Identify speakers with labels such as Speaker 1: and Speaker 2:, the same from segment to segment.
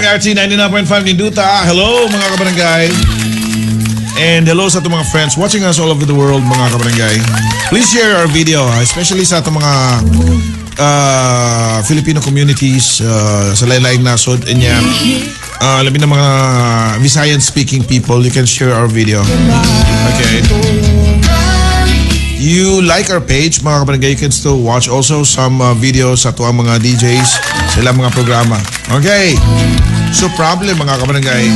Speaker 1: Barangay RT 99.5 Ninduta. Hello mga kabarangay. And hello sa atong mga friends watching us all over the world, mga kabarangay. Please share our video, ha, especially sa atong mga Filipino communities sa lain-laing nasod. And yeah, labi na mga Visayan speaking people, you can share our video. Okay. You like our page, mga kabarangay, you can still watch also some videos sa atoang mga DJs, sa ilang mga programa. Okay. So problem, mga kabarangay.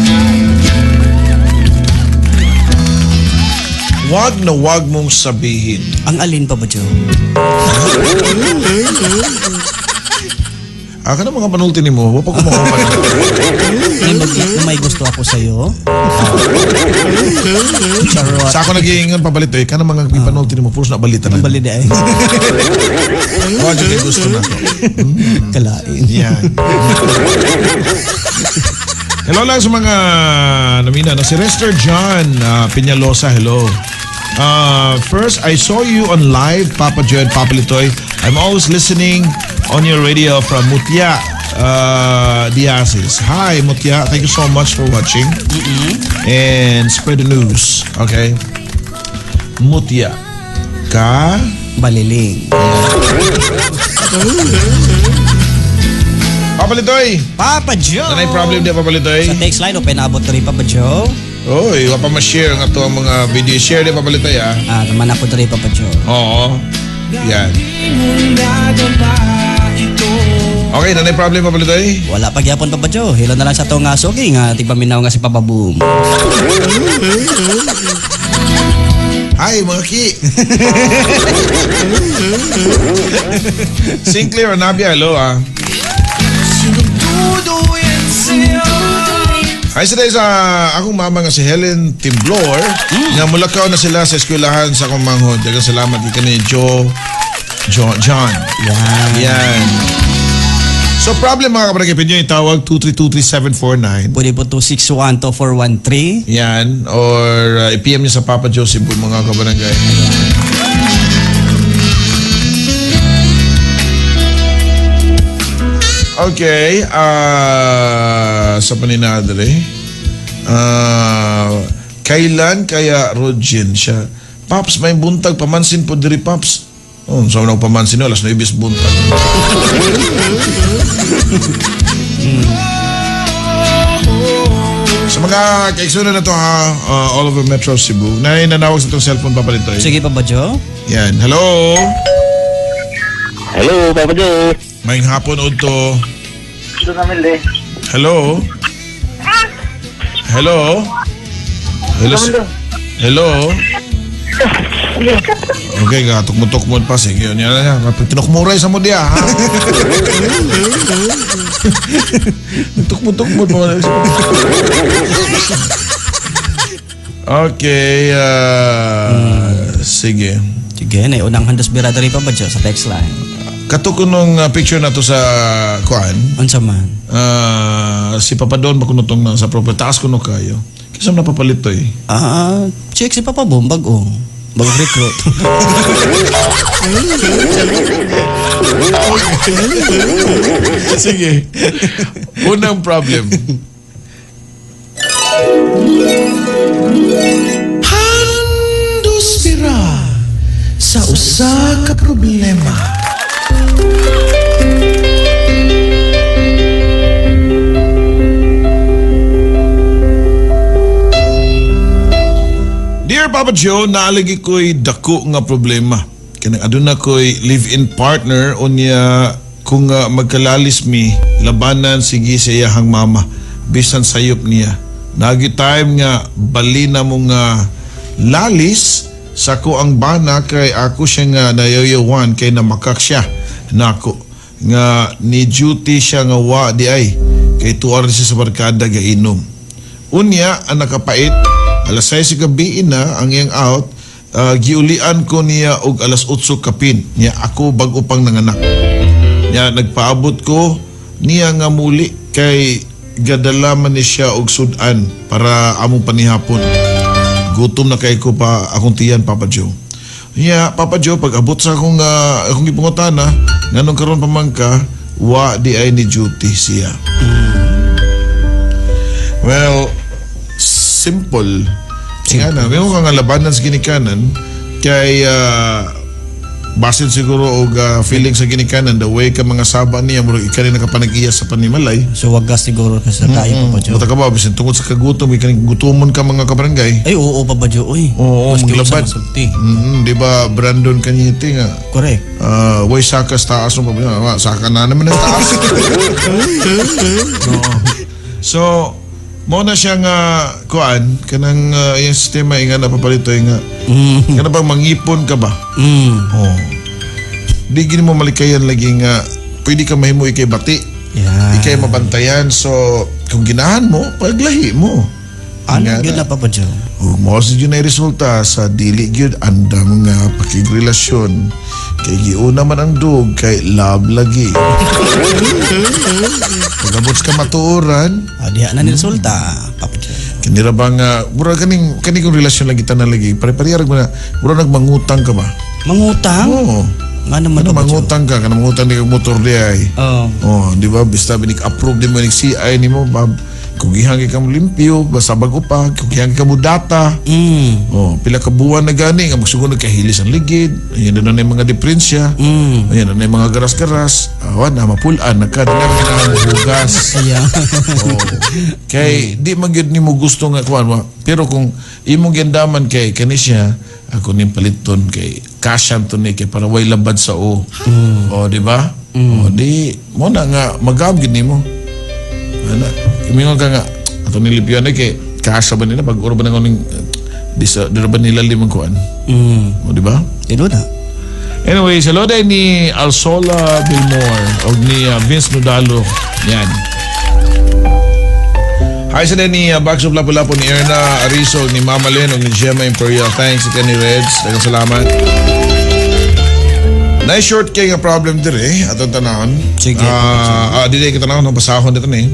Speaker 1: Wag na wag mong sabihin.
Speaker 2: Ang alin, Papa Joe?
Speaker 1: Ah, kana mga panulti nimo, wa pa ko makapan.
Speaker 2: May gusto ako sa'yo. Charot.
Speaker 1: Sa ako nagiingon pabalito eh, kana mga panulti nimo, puros na balita na.
Speaker 2: Ang balida eh.
Speaker 1: Wa jud kay gusto na.
Speaker 2: Kalain.
Speaker 1: Yan. Hello lang sa mga namina. No? Si Rester John Peñalosa, hello. First, I saw you on live, Papa Joe and Papa Litoy. I'm always listening on your radio from Mutia Diazes. Hi, Mutia. Thank you so much for watching. And spread the news. Okay? Mutia. Ka?
Speaker 2: Baliling.
Speaker 1: Papa Litoy!
Speaker 2: Papa Joe!
Speaker 1: Ano yung problem niya, Papa Litoy?
Speaker 2: Sa text line, open abot rin, Papa Joe.
Speaker 1: Oy, wa pa ma-share ang ato ang mga video. Share din, Papa Litoy, ah.
Speaker 2: Ah, naman ako rin, Papa Joe.
Speaker 1: Oo. Yan. Okay, nanay problem, Papa Litoy?
Speaker 2: Wala pa gyapon, Papa Joe. Hilo na lang sa itong sugi nga tigpaminaw nga si Papa Boom.
Speaker 1: Hi, mga ki. Sinclair Anabia, hello, ah. Hi sa sa akong mama nga si Helen Timblor. Nga mulakaw na sila sa eskwelahan sa akong manghod. Daghang salamat kay kani Joe, John.
Speaker 2: Yan.
Speaker 1: Yan. So problem mga kabarangay, pwede nyo itawag 2323749.
Speaker 2: Pwede po 261-2413.
Speaker 1: Yan. Or i-PM nyo sa Papa Joe Cebu mga kabarangay. Okay. Sa paninadre. Kailan kaya Rodgen siya? Paps, may buntag. Pamansin po diri, Paps. Oh, sa unang pamansin no, alas 9 buntag. Sa mga kaigsunan na to ha, all over Metro Cebu. Nanawag sa itong cellphone, Papa Litoy.
Speaker 2: Sige, Papa Joe.
Speaker 1: Yan. Hello?
Speaker 3: Hello, Papa Joe.
Speaker 1: May hapon udto. Hello? Hello? Hello? Hello? Okay, nga tukmod-tukmod pa. Sige, yun yan. Yan. Tinukmuray sa mo diya, ha? Tukmod-tukmod pa. Okay, sige.
Speaker 2: Sige, na unang handas bira diri, Papa Joe, sa text line.
Speaker 1: Kato ko nung picture na to sa kuan.
Speaker 2: Unsa man?
Speaker 1: Si Papa Don ba kuno tong sa proper taas kuno kayo. Kinsa man napapalit to eh.
Speaker 2: Check si Papa Boom bag-o. Bago recruit.
Speaker 1: Sige. Unang problem.
Speaker 4: Handos bira sa usa ka problema.
Speaker 1: Dear Papa Joe, naalagi ko'y dako nga problema. Kanang aduna ko'y live-in partner unya kung magkalalis mi, labanan sige sa iyahang mama, bisan sayop niya. Nagi time nga bali na mo nga lalis sa ko ang bana kay ako siya nga nayoyowan kay namakak siya nako nga ni duty siya nga wa di ay kay tuar siya sa barkada ga inom. Unya ang nakapait alas 6 sa gabi na ang iyang out, giulian ko niya og alas 8 kapin niya ako bag-o pang nanganak. Niya nagpaabot ko niya nga muli kay gadala man ni siya og sudan para among panihapon. Gutom na kay ko pa akong tiyan, Papa Joe. Niya, Papa Joe, pag abot sa akong akong gipangutana, nganong karon pa man ka, wa di ay ni duty siya. Well, simple. Nga na, may ka nga labanan sa ginikanan kay basin siguro og feeling sa ginikanan, the way ka mga saba niya, murag ikaw rin nakapanag-iya sa panimalay.
Speaker 2: So wag ka siguro kasi sa tayo, Papa Joe.
Speaker 1: Buta ka ba, bisin tungod sa kagutom, ikaw gutomon ka mga kabarangay.
Speaker 2: Ay, oo, Papa Joe, uy.
Speaker 1: Oo,
Speaker 2: maski
Speaker 1: maglabad.
Speaker 2: usa masulti.
Speaker 1: Di ba, Brandon Cañete nga,
Speaker 2: Correct.
Speaker 1: Way saka sa taas ng pabila. Saka na naman ang taas. Oo. So, mo na siya nga kuan kanang yung sistema nga napapalito nga kana bang mangipon ka ba? Oh. Di gini mo malikayan lagi nga pwede ka mahimo ikay bati. Ikay mabantayan. So, kung ginahan mo, paglahi mo.
Speaker 2: Ano
Speaker 1: Nga
Speaker 2: gyud
Speaker 1: na.
Speaker 2: na, Papa Joe?
Speaker 1: Ug mo sa yun ay resulta sa dili gyud andam nga pakigrelasyon kay giuna man ang dug kay love lagi. Pagabot ka matuoran,
Speaker 2: Ah, diha na ni resulta, Papa Joe.
Speaker 1: Kanira ba nga mura kaning kani kong relasyon lagi tanan lagi pare-pareha ra na mura nagmangutang ka ba?
Speaker 2: Mangutang?
Speaker 1: Oo.
Speaker 2: Nga naman,
Speaker 1: Ano
Speaker 2: Papa Joe.
Speaker 1: mangutang ka kana mangutang ni kag motor di ay.
Speaker 2: Oo.
Speaker 1: Oh, di ba? Basta binig approve di mo nig CI nimo ba kung gihanggi ka mo limpyo, basta bago pa, kung gihanggi ka mo data. Oh, pila ka buwan na gani nga magsugod nagkahilis ang ligid. Ayan na na yung mga diferensya. Ayan na na yung mga garas-garas. Awan na mapulaan na ka na na hugas.
Speaker 2: Ayan.
Speaker 1: Oh. Kay di man gyud nimo gusto nga kuan wa. Pero kung imong giandaman kay kani siya, ako ning paliton kay kasyan to ni kay para way labad sa o. Oh, di ba? Oh, di mo na nga magam gyud nimo. Ana, imingon ka nga ato nilipyan ni kay kasya ba nila pag uro ba na ning di sa di ra ba nila limang kuan. O, di ba?
Speaker 2: Ilo na.
Speaker 1: Anyway, hello day ni Alsola Bilmore o ni Vince Nodalo. Yan. Hi sa day ni Bax of Lapu-Lapu, ni Erna Ariso, ni Mama Len, o ni Gemma Imperial. Thanks sa ni Reds. Daghang salamat. Nice short kay nga problem dire atong tanahon.
Speaker 2: Sige.
Speaker 1: Dili kita tanahon, basahon dito ni.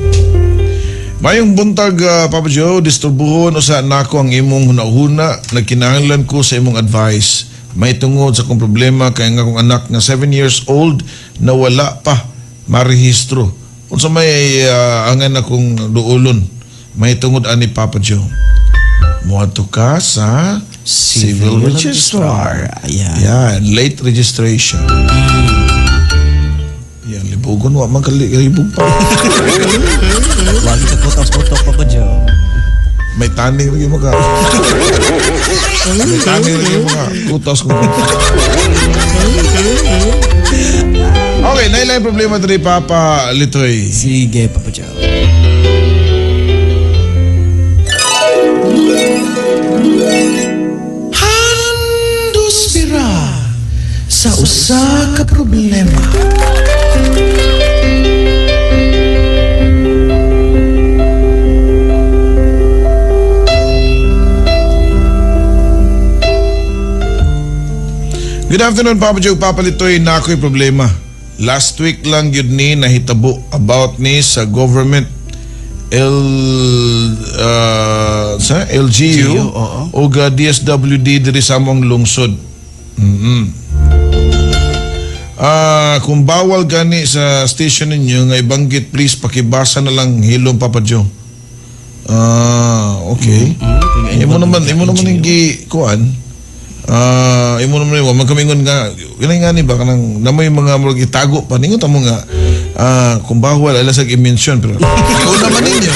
Speaker 1: Mayong buntag, Papa Joe, disturbuhon usa nako ang imong hunahuna, nagkinahanglan ko sa imong advice. May tungod sa akong problema kay nga akong anak nga 7 years old na wala pa marehistro. Unsa may angan akong duolon? May tungod ani, Papa Joe. Moadto ka sa Civil Registrar.
Speaker 2: Ayan.
Speaker 1: Yan, late registration. Yan, libugon wa man kalibog pa.
Speaker 2: Wag ka kutok-kutok, Papa Joe.
Speaker 1: May taning lagi mo ka. May taning lagi mo ka. Kutos ko. Okay, nailay problema diri, Papa Litoy.
Speaker 2: Sige, Papa Joe.
Speaker 4: Handos bira sa usa ka problema.
Speaker 1: Good afternoon, Papa Joe. Papa Litoy, na ako'y problema. Last week lang yun ni nahitabo about ni sa government L sa LGU
Speaker 2: LGU, oo.
Speaker 1: o DSWD diri sa among lungsod. Kung bawal gani sa station ninyo nga ibanggit, please pakibasa na lang hilom, Papa Joe. Okay. Imo naman yung gi kuan. Imo naman wa man kamingon nga kanang nga ni ba kanang namoy mga murag itago pa ningon tamo nga kung bawal ala sa i-mention pero ikaw naman ninyo.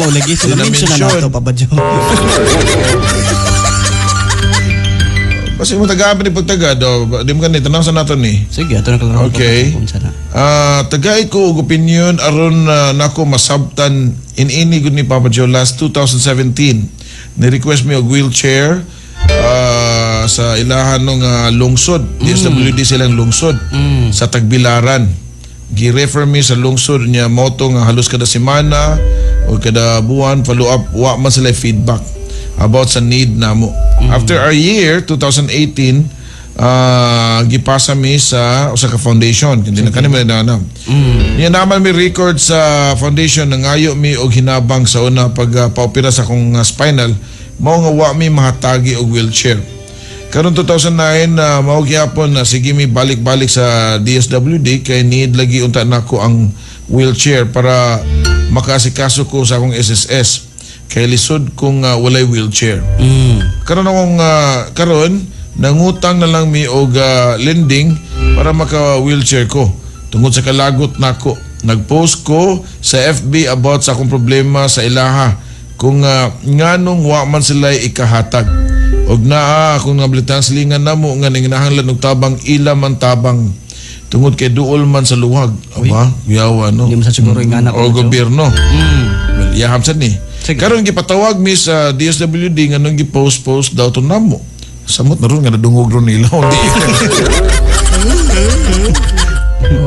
Speaker 2: Mo lagi sila
Speaker 1: Sila
Speaker 2: mention na
Speaker 1: mention.
Speaker 2: nato, Papa Joe.
Speaker 1: Basta mo tagaan pa ni pagtaga do, di mo kanita tanaw sa nato ni.
Speaker 2: Sige, ato na klaro.
Speaker 1: Okay.
Speaker 2: Unsa na.
Speaker 1: Tagay ko og opinion aron nako masabtan in-ini gud ni Papa Joe last 2017. Ni-request mi og wheelchair sa ilahan ng lungsod, DSWD silang lungsod sa Tagbilaran. Gi-refer mi sa lungsod niya moto nga halos kada semana o kada buwan follow up, wa man sila feedback about sa need namo. After a year 2018, gipasa mi sa usa ka foundation hindi na kani man na. Niya naman mi record sa foundation na ngayo mi og hinabang sa una pag paopera sa akong spinal mao nga wa mi mahatagi og wheelchair. Karon 2009 mao gyapon na sige mi balik-balik sa DSWD kay need lagi unta nako ang wheelchair para makaasikaso ko sa akong SSS. Kay lisod kung walay wheelchair. Karon akong karon nangutang na lang mi og lending para maka wheelchair ko. Tungod sa kalagot nako, nagpost ko sa FB about sa akong problema sa ilaha kung nganong wa man sila ikahatag. Og naa akong nabalitaan, silingan namo nga ninginahanglan og tabang, ila man tabang tungod kay duol man sa luwag. Aba, yawa, no.
Speaker 2: Hindi mo sa siguro yung anak
Speaker 1: O
Speaker 2: ko,
Speaker 1: gobyerno. Well, iyaham sad ni.
Speaker 2: Sige.
Speaker 1: Karon gipatawag mi sa DSWD nga nung gi-post-post daw to namo. Samot na ron nga nadungog ron nila. Hindi.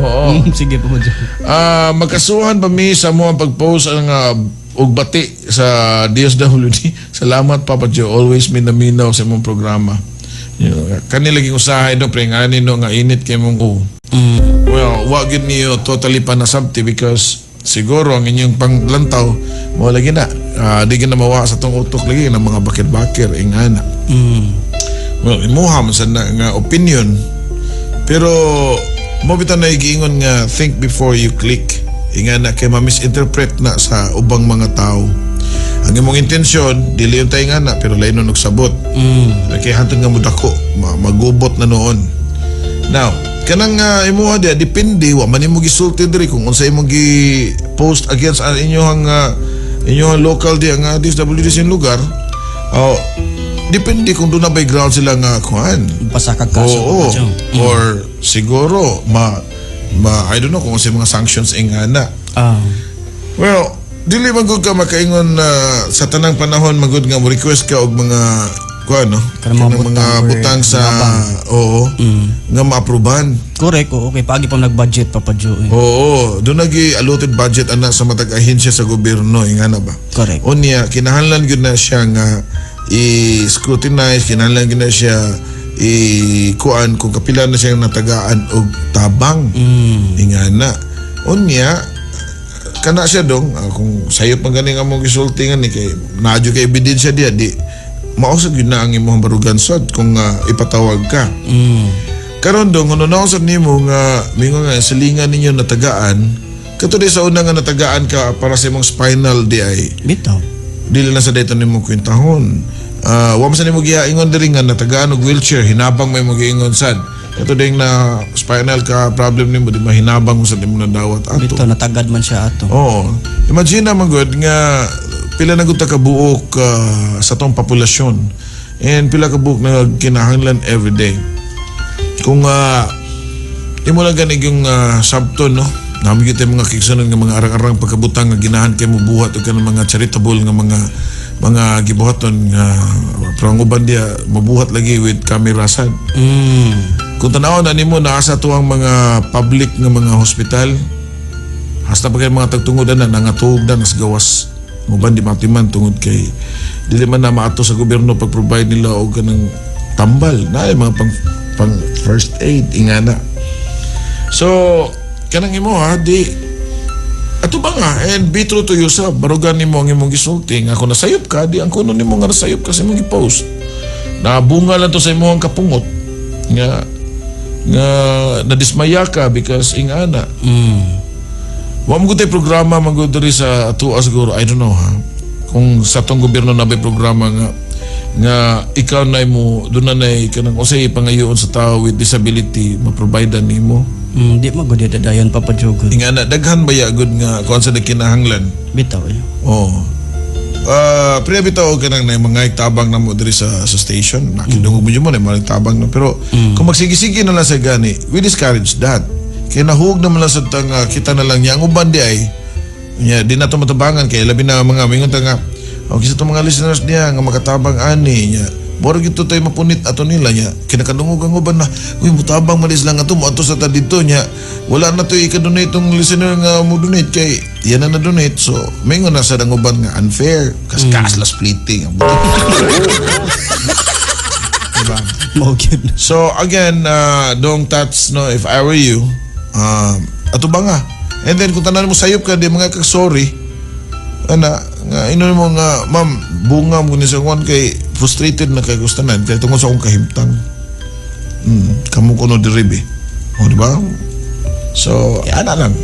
Speaker 1: Oo.
Speaker 2: Sige po, Joe.
Speaker 1: Ah, magkasuhan pa mi sa mo ang pag-post ang og bati sa DSWD. Salamat, Papa Joe, always minaminaw sa imong programa. Kani lagi usahay, no, pre, ngani, no, nga init kay mong oh. Well, wa gyud niyo totally pa nasabti because siguro ang inyong panglantaw mo lagi na di gyud na mawa sa tong utok lagi ng mga bakir-bakir ingana. Well, imuha man sa na, nga opinion. Pero mo bitaw na giingon nga think before you click. Ingana kay ma-misinterpret na sa ubang mga tao. Ang imong intensyon dili yung tayo ngana, pero lain nun nagsabot. Kay hantod nga mudako, magubot na noon. Now, kanang imuha diya, depende, wa man imo gisulti diri kung unsa imong gi-post against ang inyong local diya nga DSWD sa inyong lugar. Oh, depende kung doon na may ground sila nga kuan.
Speaker 2: Pasakag kaso.
Speaker 1: Oo.
Speaker 2: Papa Joe.
Speaker 1: Or siguro ma I don't know kung unsa mga sanctions ingana. Well, dili man gud ka makaingon na sa tanang panahon magud nga mo request ka og mga kuan, no?
Speaker 2: Kanang mga
Speaker 1: Kanang mga
Speaker 2: butang or
Speaker 1: butang sa
Speaker 2: hinabang.
Speaker 1: Oo, nga maaprubahan.
Speaker 2: Correct, oo. Okay, paagi pa nag-budget, Papa Joe, eh.
Speaker 1: Oo, doon nagi allotted budget ana sa matag ahensya sa gobyerno, ingana ba?
Speaker 2: Correct.
Speaker 1: Unya kinahanglan gyud na siya nga i-scrutinize, kinahanglan gyud na siya i-kuan kung kapila na siyang natagaan og tabang. Ingana. Unya kana siya dong kung sayop man gani nga mo gisulti nga ni kay naadyo kay ebidensya diya, di mao sa gyud na ang imong barugan sad kung ipatawag ka. Karon dong kung naon sad nimo nga mingon nga silingan ninyo natagaan kato di sa una nga natagaan ka para sa imong spinal di ay
Speaker 2: Bitaw.
Speaker 1: Dili na sa dayto nimo kwentahon. Wa man sa nimo giingon diri nga natagaan og wheelchair, hinabang may mo giingon sad. Kato ding na spinal ka problem nimo, di mahinabang mo sa nimo nadawat ato.
Speaker 2: Bitaw, natagad man siya ato.
Speaker 1: Oo. Imagine naman gud nga pila na gud ta kabuok sa tong populasyon and pila ka buok na kinahanglan everyday. Kung imo lang gani yung sabton, no, nami gyud tay mga kigsunan nga mga arang-arang pagkabutang nga ginahan kay mobuhat og kanang mga charitable nga mga gibuhaton nga, pero ang uban diya mabuhat lagi with camera sad. Kung tan-awon na nimo naa sa tuang mga public nga mga hospital, hasta pa kay mga tagtungod na nangatuog na nas gawas. Ang uban di matiman tungod kay dili man na maato sa gobyerno pag-provide nila og kanang tambal na mga pang first aid ingana. So kanang imo ha, di ato ba nga, and be true to yourself. Barugan nimo ang imong gisulti nga kung nasayop ka, di ang kuno nimo nga nasayop ka sa imong gi-post. Nabunga lang to sa imong kapungot nga nadismaya ka because ingana. Wa mo gud tay programa man gud diri sa atoa siguro, I don't know ha. Kung sa tong gobyerno na may programa nga ikaw na mo doon na nay kanang unsay pangayoon sa tao with disability ma-provide nimo.
Speaker 2: Di man gud dayon, Papa Joe gud.
Speaker 1: Ingana daghan baya gud nga kuan sa kinahanglan.
Speaker 2: Bitaw eh.
Speaker 1: Oo. Ah, pre, bitaw og kanang na mga tabang na mo diri sa station. Nakidungog mo mo na mga tabang no. Pero kung magsige-sige na lang sa gani, we discourage that. Kaya nahug naman lang sa tang kita na lang niya ang uban di ay nya di na to matabangan kay labi na mga mingon ta nga okay sa mga listeners niya nga makatabang ani niya. Mura gyud to tayo mapunit ato nila niya. Kinakadungog ang uban na, uy, mutabang malis lang ato, mo ato sa ta dito niya. Wala na to i-donate tong listener nga mo donate kay yan na na-donate. So, mingon na sa ang uban nga unfair. Kaskas la splitting. Diba?
Speaker 2: Mao gyud.
Speaker 1: So again, dong tats, no, if I were you, ato ba nga? And then kung tanan mo sayop ka, di mga kag sorry. Ana, nga ino mo nga, ma'am, bunga mo ni sa kwan kay frustrated na kay gustanan kay tungod sa akong kahimtang. Kamo kuno diri be. O, di ba? So, ana lang.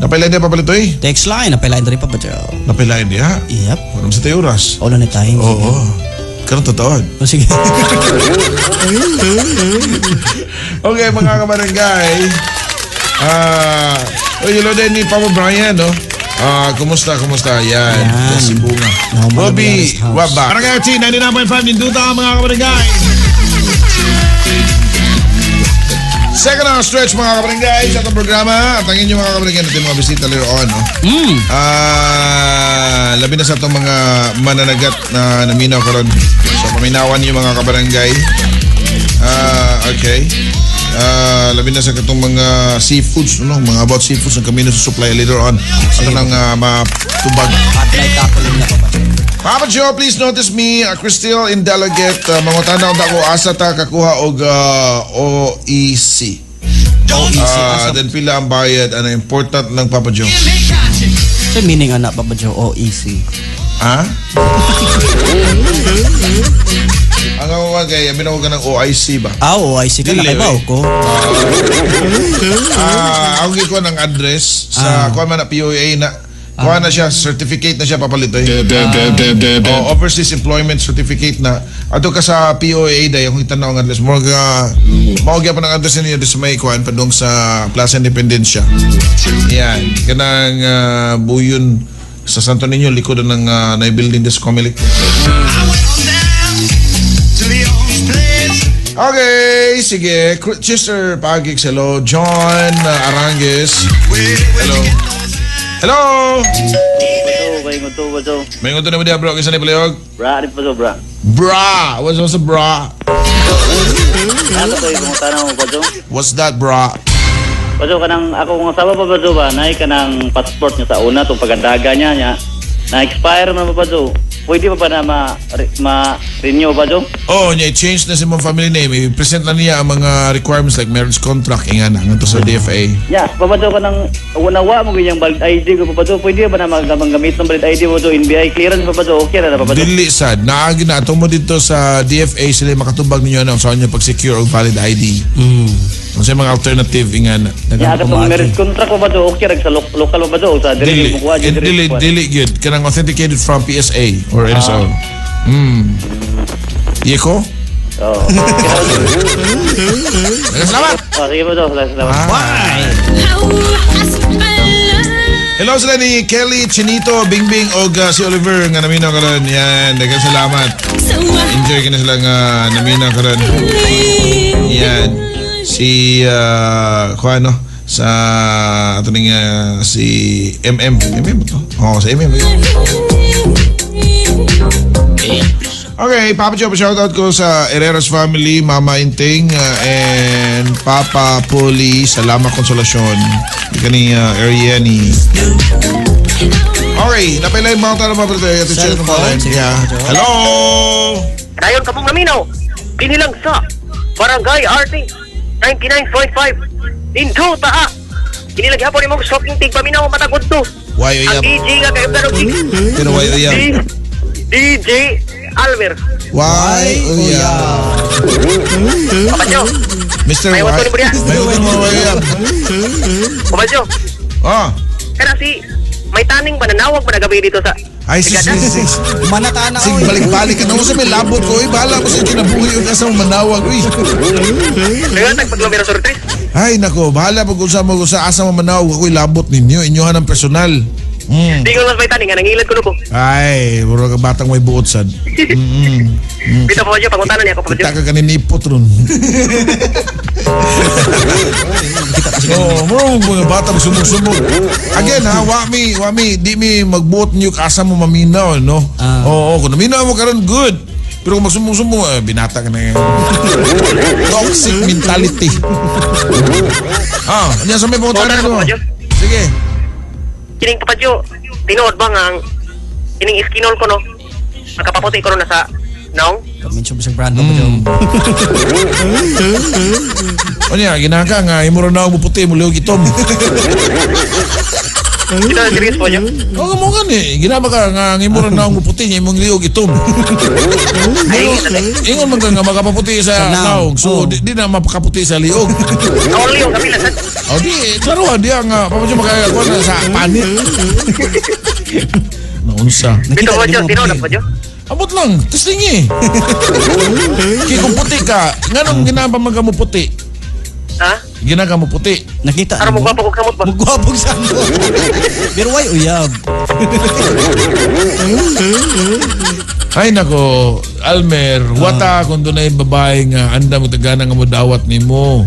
Speaker 1: Napailan niya papalitoy?
Speaker 2: Text line, napailain diri Papa Joe.
Speaker 1: Napailan niya?
Speaker 2: Yep.
Speaker 1: Walang sa tayo oras.
Speaker 2: Wala na time.
Speaker 1: Oo. Karon totoo.
Speaker 2: Oh, sige.
Speaker 1: Okay, mga kabarangay. Oy, hello din ni Papa Brian, no? Kumusta, kumusta? Yan.
Speaker 2: Yan.
Speaker 1: Si Bunga.
Speaker 2: Nahuman
Speaker 1: Bobby,
Speaker 2: na House.
Speaker 1: Waba. Barangay RT, 99.5, Ninduta, mga kabarangay. Second hour stretch, mga kabarangay, sa atong programa. At ang inyong mga kabarangay natin mga bisita later on, no? Labi na sa atong mga mananagat na naminaw karon. So, paminawan niyo mga kabarangay. Okay. Labi na sa katong mga seafoods, no? Mga about seafoods ang kami na supply later on. Ato nang matubag.
Speaker 2: Hotline couple na Papa Joe.
Speaker 1: Papa Joe, please notice me, Crystal in delegate, mangutana unta ko asa ta kakuha og OEC.
Speaker 2: OEC. Asa
Speaker 1: Then pila ang bayad, ano important lang Papa Joe.
Speaker 2: Sa meaning anak Papa Joe, OEC.
Speaker 1: Ha? Ang ako kay abi na ko ng OIC ba?
Speaker 2: OIC ka
Speaker 1: Dili,
Speaker 2: nakaibaw
Speaker 1: eh.
Speaker 2: ko.
Speaker 1: Ako gikuha ng address sa kuha man na POA na kuha na siya, certificate na siya papalitoy. Oh, overseas employment certificate na. Ato ka sa POA day akong itanaw ang address. Mao ga mao gyapon ang address niya sa may kuan padung sa Plaza Independencia. Yan, kanang buyon sa Santo Niño likod ng na building des Comelec. Okay, sige. Chester Pagix, hello. John Arangues. Hello. Hello. May nguto na mo diya, bro. Kaysa ni Palihog?
Speaker 3: Bra, ano pa to, bra?
Speaker 1: Bra! What's a bra?
Speaker 3: Ano to, ibang mo pa to?
Speaker 1: What's that, bra?
Speaker 3: Paso kanang ako kung asawa pa ba ba, naay kanang passport niya sa una tong pagandaga niya niya. Na-expire man pa ba? Pwede pa ba na ma-renew ba do?
Speaker 1: Oh, niya i-change na si mong family name. I-present na niya ang mga requirements like marriage contract nga na ngadto sa DFA.
Speaker 3: Ya, pa ba do kanang unawa mo ganyang valid ID ko pa ba do? Pwede ba na magamit ng valid ID mo do NBI clearance pa ba do? Okay na pa ba do?
Speaker 1: Dili sad naagi na ato mo dito sa DFA sila makatubag ninyo na sa inyo pag-secure og valid ID. Unsa mga alternative nga na.
Speaker 3: Ya, katong marriage contract pa ba do? Okay ra sa local pa ba do? Sa
Speaker 1: Dili
Speaker 3: diri mo kuha
Speaker 1: dili
Speaker 3: diri.
Speaker 1: dili gyud kanang authenticated from PSA or NSO. Yeko?
Speaker 3: Oo.
Speaker 1: Salamat.
Speaker 3: Oh, sige pa do. Salamat.
Speaker 2: Bye!
Speaker 1: Hello sila ni Kelly, Chinito, Bingbing og si Oliver nga naminaw karon. Yan, daghang salamat. Enjoy kini sila nga naminaw karon. Yan. Si kuha no sa ato ning si MM. MM ba to? Oo, si MM. Okay, Papa Joe, shoutout ko sa Herrera's family, Mama Inting, and Papa Poli, Salamat Consolacion. Di ka ni Ariani. Okay, napailain mga tao mga brother. Ito siya ng
Speaker 2: Cellphone, sige,
Speaker 1: Yeah.
Speaker 2: Papa Joe.
Speaker 1: Hello!
Speaker 5: Dayon kamong naminaw, dinilang sa Barangay RT 99.5 Indo taa. Kini lagi hapon imong shopping tig paminaw matagod to.
Speaker 1: Why
Speaker 5: Ang
Speaker 1: uyab?
Speaker 5: DJ nga kay Abdalog
Speaker 1: Pero why uyab?
Speaker 5: DJ Alver.
Speaker 1: Why uyab?
Speaker 5: Papa Joe,
Speaker 1: Mr.
Speaker 5: May
Speaker 1: Why?
Speaker 5: wato ni Buria.
Speaker 1: May wato mo why uyab?
Speaker 5: Papa Joe,
Speaker 1: Ah.
Speaker 5: kana si may taning ba nanawag ba nagabi dito sa
Speaker 1: Ay, sis, sis, sis.
Speaker 2: Manata na
Speaker 1: Sige,
Speaker 2: oy.
Speaker 1: balik-balik ka na. Sa may labot ko. Uy, bahala ko sa kinabuhi. Yung asa mo manawag. Uy.
Speaker 5: Naghatag paglomero sortes.
Speaker 1: Ay, nako. Bahala pag usa mo sa asa mo manawag. Ako'y labot ninyo. Inyohan ang personal.
Speaker 5: Di ko mas may taning nga nangilad ko ko.
Speaker 1: Ay, mura ka batang may buot sad.
Speaker 5: Dito Papa Joe, pangutanan niya ako Papa Joe.
Speaker 1: Kita ka kaninipot ron. Oo, mura mo mga bata sumog-sumog. Again ha, wa mi, di mi magbuot niyo asa mo maminaw, no? Oo, kung naminaw mo karon good. Pero kung magsumog-sumog, eh, binata ka na yan. Toxic mentality. Ano sa may pangutanan ko?
Speaker 5: Pangutanan ko, Papa Joe.
Speaker 1: Sige.
Speaker 5: Kining Papa Joe, tinuod ba nga ang kining iskinol ko no? Makapaputi ko no na sa naong.
Speaker 2: Mention mo sa brand Papa Joe.
Speaker 1: O niya, ginaka nga, imo ra na mo puti, mo lihog itom.
Speaker 5: Ito, serious po niyo?
Speaker 1: Oo mo gani, ginama ka nga ang imo ra naong puti niya imong liog itom. Ingon man ka nga makapaputi sa
Speaker 2: Sa naong.
Speaker 1: naong. So di na mapakaputi sa liog.
Speaker 5: Ako liog, kami lang.
Speaker 1: O di, klaro diya nga Papa Joe makakakuha na sa panit. Naunsa.
Speaker 5: Dito po
Speaker 2: Nakita
Speaker 5: niyo,
Speaker 2: ni mo,
Speaker 5: tinuod po niyo.
Speaker 1: Abot lang, testingi. Kay kung puti ka, nganong ginama man ka mo puti?
Speaker 5: Ha?
Speaker 1: Ginaga mo puti.
Speaker 2: Nakita
Speaker 5: Ano
Speaker 2: mo?
Speaker 5: mo gwapo kog samot ba?
Speaker 2: Mugwapog sa mo. Pero why uyab?
Speaker 1: Ay nako, Almer, wata kung dunay babae nga andam og tagana nga modawat nimo.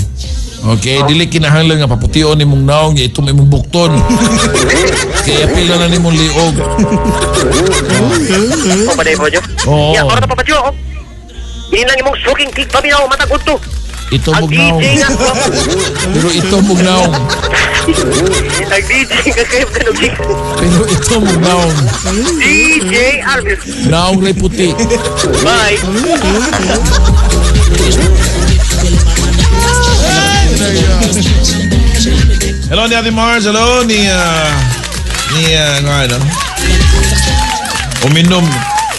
Speaker 1: Okay, dili kinahanglan nga papution nimong naong ya itom imong bukton. Kaya pila na nimong liog.
Speaker 5: O ba po niyo?
Speaker 1: Oo.
Speaker 5: Ya, ora na Papa Joe. Ini lang imong suking tig paminaw matag udto.
Speaker 1: Itom
Speaker 5: Ang
Speaker 1: og naong.
Speaker 5: DJ nga gwapo.
Speaker 1: Pero itom og naong.
Speaker 5: Ang DJ nga kayo kanog
Speaker 1: Pero itom og naong.
Speaker 5: DJ Alvis.
Speaker 1: Naong ray puti.
Speaker 5: Bye.
Speaker 1: Hello ni Ate Mars, hello ni nga ano. Uminom.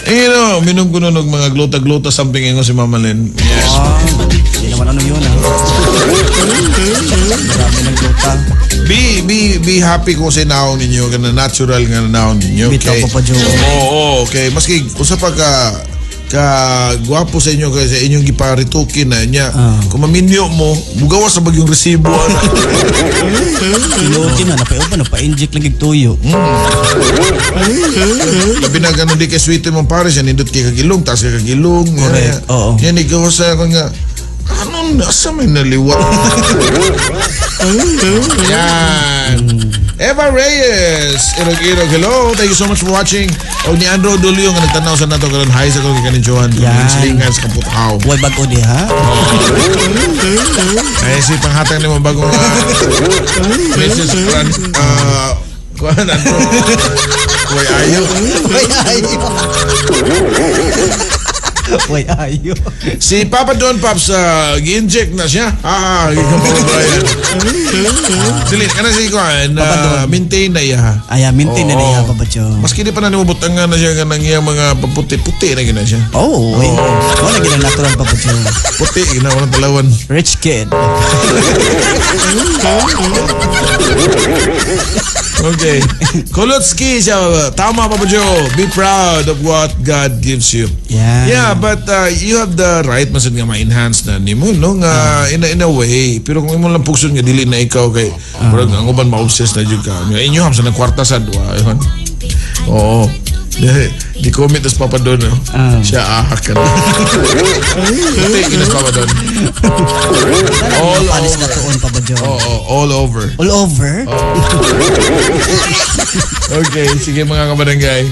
Speaker 1: Eh no, uminom ko nun og mga gluta-gluta something ingon si Mama Lynn. Yes.
Speaker 2: Ah, hindi naman ano yun ah. Marami ng gluta.
Speaker 1: Be happy kung sa naon ninyo kana natural nga naon ninyo.
Speaker 2: Bitaw, Papa Joe.
Speaker 1: Oo, okay. Maski usa pa ka gwapo sa inyo kay sa inyong giparitukin na niya. Kung maminyo mo, mugawas sa bagyong resibo ana.
Speaker 2: Tinuod na, napauban, napa-inject lang yung tuyo.
Speaker 1: Labi na ganun di kay sweet mong pare siya nindot kay kagilong, taas kay kagilong.
Speaker 2: Correct, oo.
Speaker 1: Yan ikaw sa ako nga ano nasa may naliwa. Yan. Eva Reyes, irog-irog. Hello, thank you so much for watching. O ni Andrew Dulio nga nagtanaw sa nato karon hi sa kong kanin Johan.
Speaker 2: Yan.
Speaker 1: Silingan sa Kaputaw.
Speaker 2: Way bago di ha?
Speaker 1: Ay si panghatag nimo bagong Mrs. Fran kuan Andrew. Way ayo.
Speaker 2: Way ayo. Way ayo.
Speaker 1: Si Papa Don Pops gi-inject na siya. Ah, gikan pa Brian. Dili kana si kuan
Speaker 2: Papa Don.
Speaker 1: maintain na iya.
Speaker 2: Ay, maintain na
Speaker 1: Oo.
Speaker 2: niya, Papa Joe.
Speaker 1: Maski di pa na nimubutangan na siya kanang iyang mga paputi-puti na gina siya.
Speaker 2: Oh, way. Wala gina natural, Papa Joe.
Speaker 1: Puti gina walang talawan.
Speaker 2: Rich kid.
Speaker 1: Okay. Kolotski siya. Tama, Papa Joe. Be proud of what God gives you.
Speaker 2: Yeah.
Speaker 1: Yeah, but you have the right masud nga ma-enhance na nimo no nga in a way. Pero kung imo lang pugson nga dili na ikaw kay murag ang uban ma-obsess na jud ka. Nga inyo ham sa nang kwarta sad wa yun. Oo. Di comment tas Papa Don no. Siya ahak ka na. Puti ginas Papa Don. All
Speaker 2: Palis
Speaker 1: over.
Speaker 2: na tuon, Papa Joe.
Speaker 1: Oo, all over.
Speaker 2: All over?
Speaker 1: Okay, sige mga kabarangay.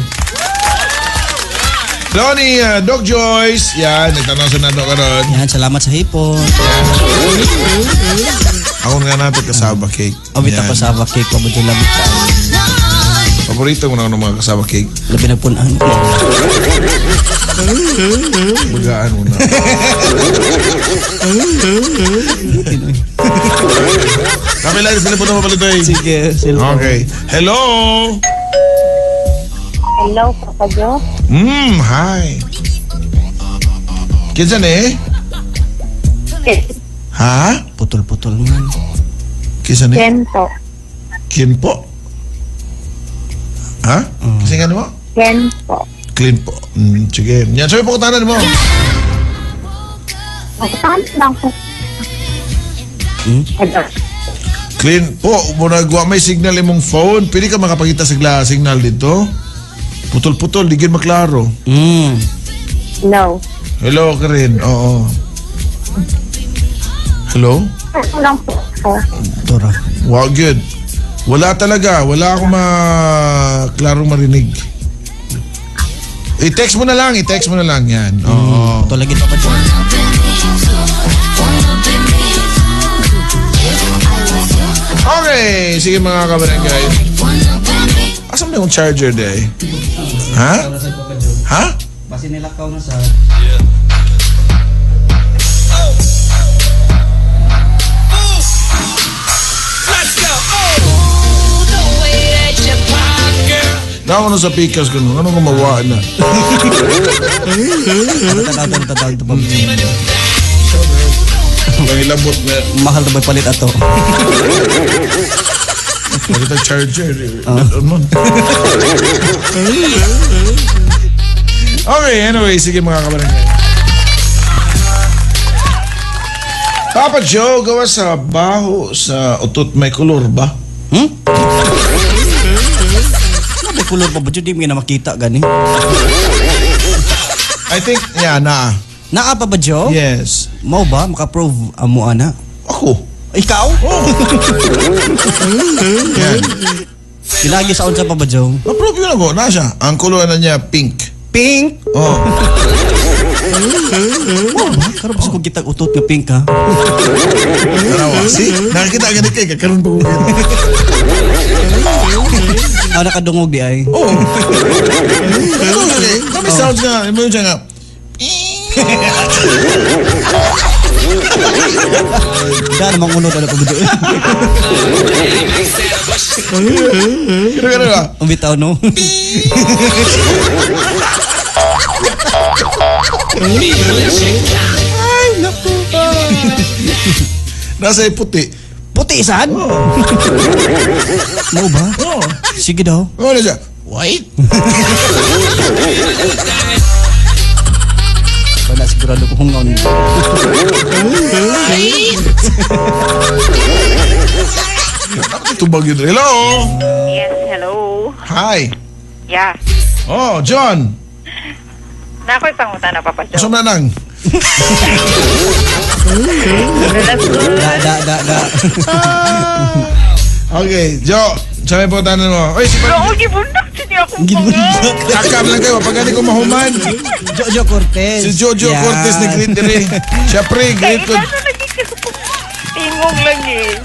Speaker 1: Hello ni Doc Joyce. Yan, nagtanaw sa nato karon.
Speaker 2: Yan, salamat sa hipon.
Speaker 1: Ako nga nato kasaba cake.
Speaker 2: Awit
Speaker 1: Yan.
Speaker 2: ako sa cake, Papa Joe. Labi ka.
Speaker 1: Paborito mo na ako ng mga kasaba cake.
Speaker 2: Labi na punan.
Speaker 1: Bagaan mo na. Kami lang sa telepon na mapalitoy.
Speaker 2: Sige, sila.
Speaker 1: Okay. Hello!
Speaker 6: Hello, Papa Joe.
Speaker 1: Hi. Kinsa ni? Ha?
Speaker 2: Putol-putol man.
Speaker 1: Kinsa ni?
Speaker 6: Ken po.
Speaker 1: Kin po? Ha? Kasi nga mo?
Speaker 6: Ken po.
Speaker 1: Clean po. Sige. Yan, sabi po kutanan mo.
Speaker 6: Saan lang po? Hello.
Speaker 1: Clean po. Murag wa may signal imong phone. Pwede ka makapakita sa signal dito. Putol-putol, di gyud maklaro.
Speaker 6: No.
Speaker 1: Hello, Karin. Oo. Hello?
Speaker 6: Saan lang po ako?
Speaker 2: Tora.
Speaker 1: Wow, good. Wala talaga. Wala akong maklarong marinig. I-text mo na lang. I-text mo na lang. Yan. Oo.
Speaker 2: Putol lagi, Papa Joe.
Speaker 1: Okay. Sige mga kabarangay. Asan ba yung charger day? Ha? Ha?
Speaker 2: Basi nilakaw na sa...
Speaker 7: Let's go. Oh, the way that you
Speaker 1: Naon na sa pikas ko. Ano kung mawa na?
Speaker 2: Tanaw, tanaw, tanaw, ito, Papa Joe.
Speaker 1: Ang ilabot na.
Speaker 2: Mahal na ba palit ato?
Speaker 1: Nakita charger. Ano? Okay, anyway, sige mga kabarangay. Papa Joe, gawa sa baho sa utot may kolor ba?
Speaker 2: Hmm? May kolor pa ba, Joe? Di mo na makita gani.
Speaker 1: I think, yeah, naa.
Speaker 2: Naa pa ba, Joe?
Speaker 1: Yes.
Speaker 2: Mau ba? Maka-prove amo ana?
Speaker 1: Ako.
Speaker 2: Ikaw?
Speaker 1: Oh. Yan.
Speaker 2: Pilagi sa unsa pa ba, Joe?
Speaker 1: Ma-prove yun ako. Na siya. Ang kolor na niya, pink.
Speaker 2: Pink!
Speaker 1: Oh.
Speaker 2: Mau ba? Karon pa ko kitag utot nga pink ha.
Speaker 1: Tanawa. See? Nakakita agad kay kakaroon pa ko kita.
Speaker 2: Ah, nakadungog di ay.
Speaker 1: Oh. Kami sounds nga. Mo siya nga.
Speaker 2: Da namang unod ano pa ba, Joe?
Speaker 1: Kira kira ba?
Speaker 2: Ang bitaw no.
Speaker 1: Ay, naku. Nasa puti.
Speaker 2: Puti sad?
Speaker 1: Oh.
Speaker 2: Mau ba?
Speaker 1: Oh.
Speaker 2: Sige daw.
Speaker 1: Ano siya? White?
Speaker 2: Wala sigurado ko hungaw niyo.
Speaker 1: Tubag yun. Hello?
Speaker 6: Yes, hello.
Speaker 1: Hi.
Speaker 6: Yeah.
Speaker 1: Oh, John.
Speaker 6: Na ako'y pangutan na, Papa Joe.
Speaker 1: Asa man nang?
Speaker 2: Da, da, da, da.
Speaker 1: Okay, Joe. Sabi po tanan mo. Oy, si Pan.
Speaker 6: Oo, gibundak siya akong pangan.
Speaker 1: Kakam lang kayo. Pag ko mahuman.
Speaker 2: Jojo Cortez.
Speaker 1: Si Jojo
Speaker 2: Yan.
Speaker 1: Cortez ni greet dire. Siyempre,
Speaker 6: Kaya
Speaker 1: greet ko.
Speaker 6: ikaw na lagi ka tingog lang eh.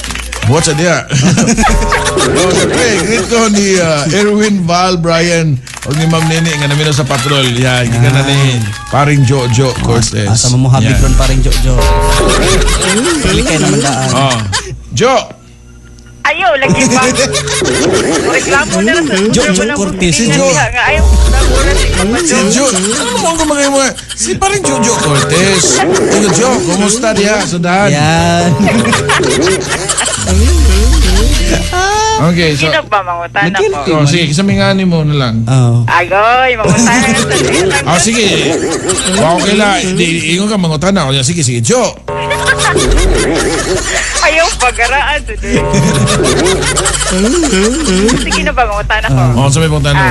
Speaker 1: What's a dia? Oh, siyempre, greet ko ni Erwin Val Brian o ni Ma'am Nene nga namin sa patrol. Yan, gikan na ni paring Jojo Cortez.
Speaker 2: Asa mo mo habit
Speaker 1: Yan.
Speaker 2: ron paring Jojo. Klikay naman daan.
Speaker 1: Oh. Jo,
Speaker 6: Ayaw, lagi pa. Reklamo na lang sa
Speaker 2: Jojo Cortez.
Speaker 1: Si Jo.
Speaker 6: Nga ayaw, na si Papa
Speaker 1: si
Speaker 6: Joe.
Speaker 1: Jo, ano mo ang kumagay mo? Si paring Jojo Cortez. Ikaw, Jo, kumusta diha sa daan?
Speaker 2: Yan.
Speaker 1: Okay, so
Speaker 6: Hindi na ba mangutan ako?
Speaker 1: Oh, sige, kisaminganin mo na lang.
Speaker 2: Oh.
Speaker 6: Agoy, mangutan na sa
Speaker 1: Ah, sige. Wow, okay lang. Di, ingon ka, mangutan na. Sige, sige. Jo.
Speaker 6: Ayaw, pagaraan today. Sige na ba, mangutan ako?
Speaker 1: Oh, sabi mong tanong.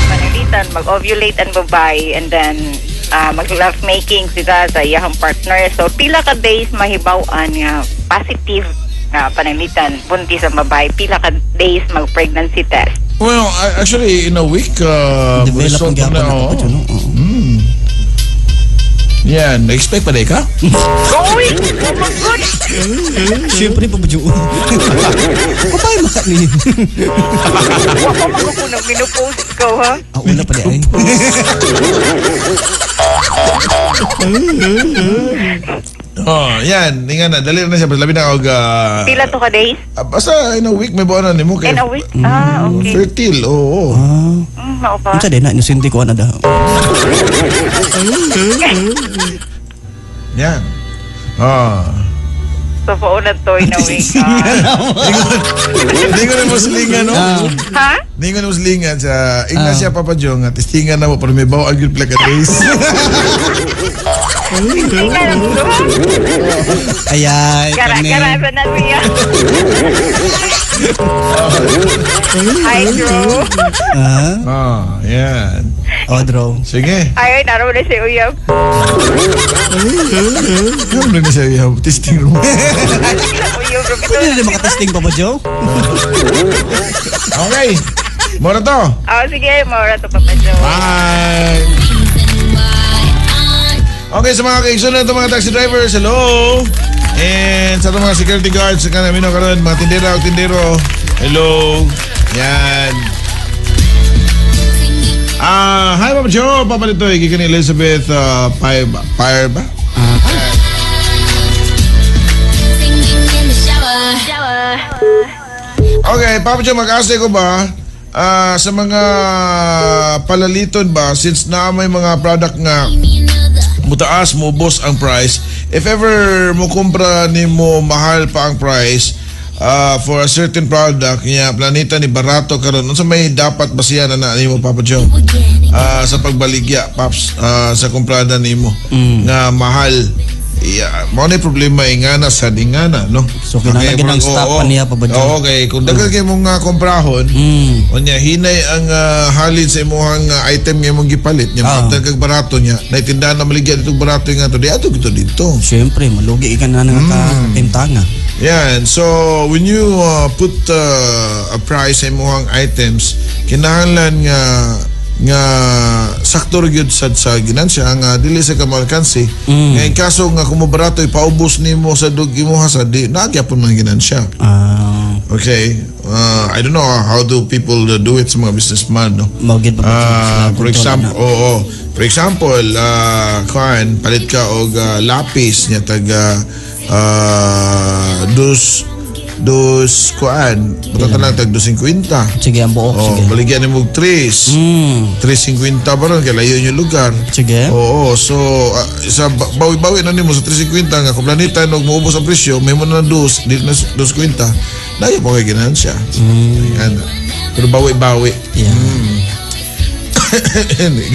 Speaker 6: Pananglitan, mag-ovulate ang babae and then mag-love making sila sa iyahang partner. So, pila ka days mahibaw-an nga positive nga pananglitan, buntis ang babae, pila ka days mag-pregnancy test.
Speaker 1: Well, actually, in a week,
Speaker 2: Develop
Speaker 1: result
Speaker 2: ang
Speaker 1: na,
Speaker 2: gyapon na
Speaker 1: oo.
Speaker 2: to, no? Oo.
Speaker 1: Yan, expect pa di ka?
Speaker 6: Uy! Oh my God!
Speaker 2: Siyempre pa ba, Joe? Babae maka ni.
Speaker 6: Wa pa magkukunong minupost ko, ha?
Speaker 2: Ah, una pa di ay.
Speaker 1: Oh, yan. Nga na, dali na siya. Basta labi na og
Speaker 6: Pila to ka days?
Speaker 1: Basta in a week may buwan na nimo kay
Speaker 6: In a week? Ah, okay.
Speaker 1: Fertile, oo.
Speaker 2: Ah.
Speaker 6: Mao pa.
Speaker 2: Unsa din na inosente ko ana da.
Speaker 1: Yan. Ah.
Speaker 6: So, pauna to in a week. Ah.
Speaker 1: Hindi ko na muslingan, no?
Speaker 6: Ha?
Speaker 1: Hindi ko na muslingan sa ingna siya Papa Joe nga testingan na mo pero may bawo ang good plug at days.
Speaker 6: Hindi nga lang to.
Speaker 2: Ayay,
Speaker 6: Gara,
Speaker 2: kani.
Speaker 6: gara sa na siya. Hi, Drew.
Speaker 2: Ah,
Speaker 1: Ah, yan.
Speaker 2: oh, draw.
Speaker 1: Sige.
Speaker 6: Ay, naroon na si Uyab.
Speaker 1: Ano na siya yung testing room?
Speaker 6: Uyab,
Speaker 2: Pwede na makatesting pa ba, Joe?
Speaker 1: Okay. Mora to.
Speaker 6: Oh, sige, maura to, Papa Joe.
Speaker 1: Bye. Okay, sa mga kaigsoon na ito, mga taxi drivers, hello! And sa itong mga security guards, sa kanamino karon, mga tindera o tindero, hello! Yan. Ah, hi Papa Joe, Papa Litoy, gikan ni Elizabeth Pire ba? Okay, Papa Joe, mag-asa ko ba? Sa mga palaliton ba, since na may mga product nga mutaas, muubos ang price, if ever mo kumpra nimo mahal pa ang price for a certain product niya, planita ni barato karon, unsa may dapat basihan na na nimo, Papa Joe, sa pagbaligya, Paps, sa kumprada nimo nga mahal? Yeah, mao na problema, ingana sa ingana, no?
Speaker 2: So, kinahanglan
Speaker 1: Okay,
Speaker 2: gid ang stock
Speaker 1: oo.
Speaker 2: pa niya, Papa Joe.
Speaker 1: Oo, okay. Kung daghan kay mong komprahon, unya hinay ang halin sa imong item nga imong gipalit nya, kag barato niya, naitindahan na maligya ditong barato nga to, di ato gito dito.
Speaker 2: Siyempre, malugi ka na nga ka timtanga.
Speaker 1: Yan. So, when you put a price sa imong items, kinahanglan nga nga sakto ra gyud sad sa ginansya nga dili sa kamalkansi. Nga in kaso nga kung barato ipaubos nimo sa dug imuha sa di nagyapon man ginansya. Okay. I don't know how do people do it sa mga businessman, no?
Speaker 2: Mao gid, Papa Joe.
Speaker 1: For
Speaker 2: Sila
Speaker 1: example,
Speaker 2: kontrol na.
Speaker 1: Oo. For example, kuan, palit ka og lapis niya taga dos dos kuan, butang lang tag 250.
Speaker 2: Sige, ang buok,
Speaker 1: Oh,
Speaker 2: sige.
Speaker 1: baligyan nimo og tres. 350 ba ron kay layo yung lugar.
Speaker 2: Sige.
Speaker 1: Oo, so sa bawi-bawi na nimo sa 350 nga kung planita og muubos ang presyo, may mo na dos, di na 250. Layo pa kay ginansya. Ano. Pero bawi-bawi.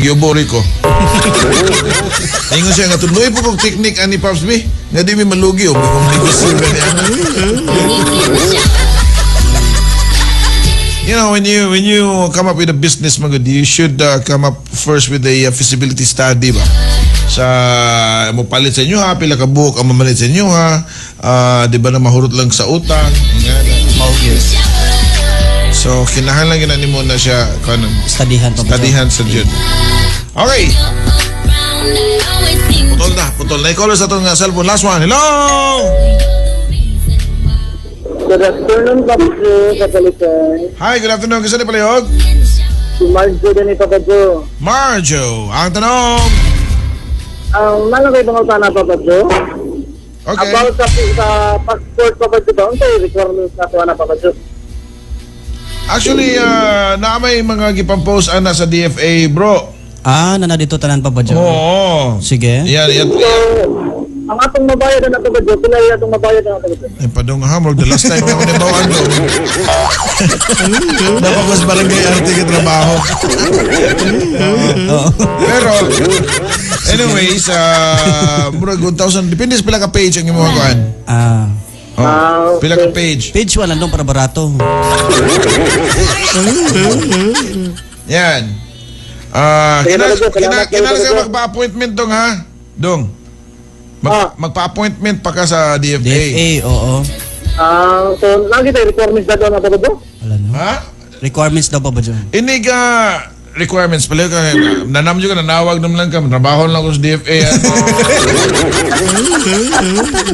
Speaker 1: Giyobori ko. Ingon siya nga tudloy po kong technique ani Pops B. Nga di mi malugi o kung negosyo ba niya. You know, when you come up with a business, mga you should come up first with a feasibility study ba? Sa mo palit sa inyo ha, pila ka buok ang mamalit sa inyo ha, di ba na mahurot lang sa utang. Nga na.
Speaker 2: Mao gyud.
Speaker 1: So kinahanglan gyud na nimo na siya kanang
Speaker 2: Studyhan pa ba?
Speaker 1: studyhan sa jud. Okay. Putol na, putol na. I-call sa itong cellphone. Last one. Hello!
Speaker 5: Good afternoon, Papa Joe, Kapalitan.
Speaker 1: Hi, good afternoon. Kasi ni Palihog?
Speaker 5: Si Marjo din Papa Joe.
Speaker 1: Marjo, ang tanong.
Speaker 5: Ang malaki pangutana, Papa Joe?
Speaker 1: Okay.
Speaker 5: About sa passport, Papa Joe, ba? Ano requirements na kuha na, Papa Joe?
Speaker 1: Actually, na may mga gipampost ana sa DFA, bro.
Speaker 2: Ah, nana dito tanan, Papa Joe.
Speaker 1: Oo.
Speaker 2: Sige.
Speaker 1: Yan, yan.
Speaker 5: So, ang atong mabayad na Papa Joe, pila yung atong mabayad na Papa Joe?
Speaker 1: Ay, padong ha, murag the last time ako nibawaan ko. Napakos barangay arte ka trabaho.
Speaker 2: Oo.
Speaker 1: Pero, anyways, murag 1,000, depende sa pila ka page ang imong kuan. Oh,
Speaker 5: Ah,
Speaker 1: pila ka page.
Speaker 2: Page 1 lang dong para barato.
Speaker 1: Yan.
Speaker 5: Sige, Papa Joe, salamat kayo,
Speaker 1: Kinahanglan
Speaker 5: Papa
Speaker 1: ka
Speaker 5: Joe.
Speaker 1: magpa-appointment dong ha? Dong. Magpa-appointment pa ka sa DFA.
Speaker 2: DFA, oo.
Speaker 5: Ah, so, lagi tayo requirements na doon na Papa Joe?
Speaker 2: Wala no.
Speaker 1: Ha?
Speaker 2: Requirements daw, Papa Joe.
Speaker 1: Ini ka requirements pala ka nanamjo ka nanawag naman lang ka trabaho lang ko sa DFA.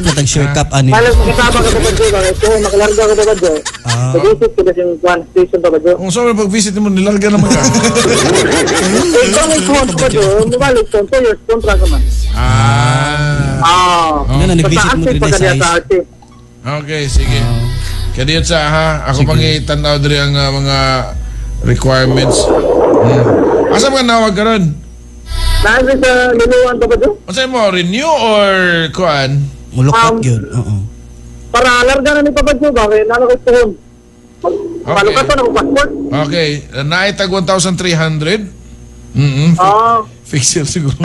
Speaker 2: Patag sure cup ani.
Speaker 5: Malas makasama ka, Papa Joe, bakit? So, makalarga ka, Papa Joe. Pag-visit ko na siyang one station, Papa Joe.
Speaker 1: Kung sa pag-visit mo nilarga naman ka.
Speaker 5: Eh, ikaw may kuha, Papa Joe, mabalik ko, 2 years contract ka man.
Speaker 2: Ano na nag-visit
Speaker 5: Basta
Speaker 2: mo
Speaker 5: active
Speaker 2: diri
Speaker 5: pa ka diya
Speaker 2: size.
Speaker 5: sa active.
Speaker 1: Okay, sige. Kaya dito sa ha, ako pang itanaw diri ang mga requirements. Asa mga nawag karon?
Speaker 5: Nasa sa Liluan, Papa Joe?
Speaker 1: Unsa mo renew or kuan?
Speaker 2: Mulukot gyud. Oo.
Speaker 5: Para larga na ni Papa Joe, bakit? Nalo ko tuhon. Palukasan ako passport.
Speaker 1: Okay, naitag 1,300. Fix it siguro.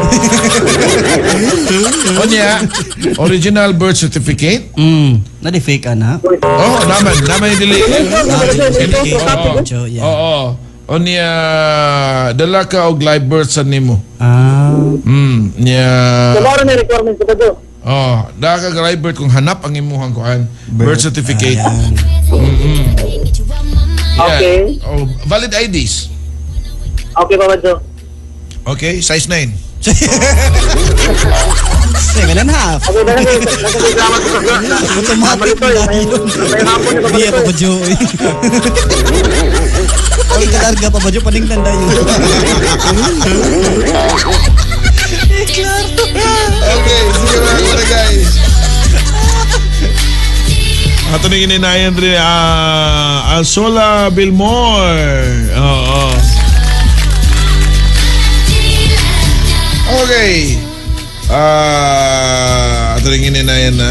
Speaker 1: Onya, original birth certificate.
Speaker 2: Na di fake ana.
Speaker 1: Oh, naman, naman yung dili.
Speaker 2: Oo. Joe, yeah.
Speaker 1: Oo. Onya, dala ka og live birth sa nimo. Nya.
Speaker 5: Kumaro na requirements, Papa Joe.
Speaker 1: Oh, dala ka og live birth kung hanap ang imuhang kuan, birth certificate. Yan.
Speaker 5: Okay.
Speaker 1: Oh, valid IDs.
Speaker 5: Okay, Papa Joe.
Speaker 1: Okay, size 9.
Speaker 2: 7.5.
Speaker 5: Okay, salamat sa
Speaker 2: Automatic na yun.
Speaker 5: May hapon ni Papa
Speaker 2: Hindi
Speaker 5: Joe.
Speaker 2: Papa Joe. Ay, kalarga Papa Joe, paningnan na yun.
Speaker 1: Okay, sige mga mga guys. Ato ning ininayan rin Alsola Bilmore. Oo. Okay. Ato ning ininayan na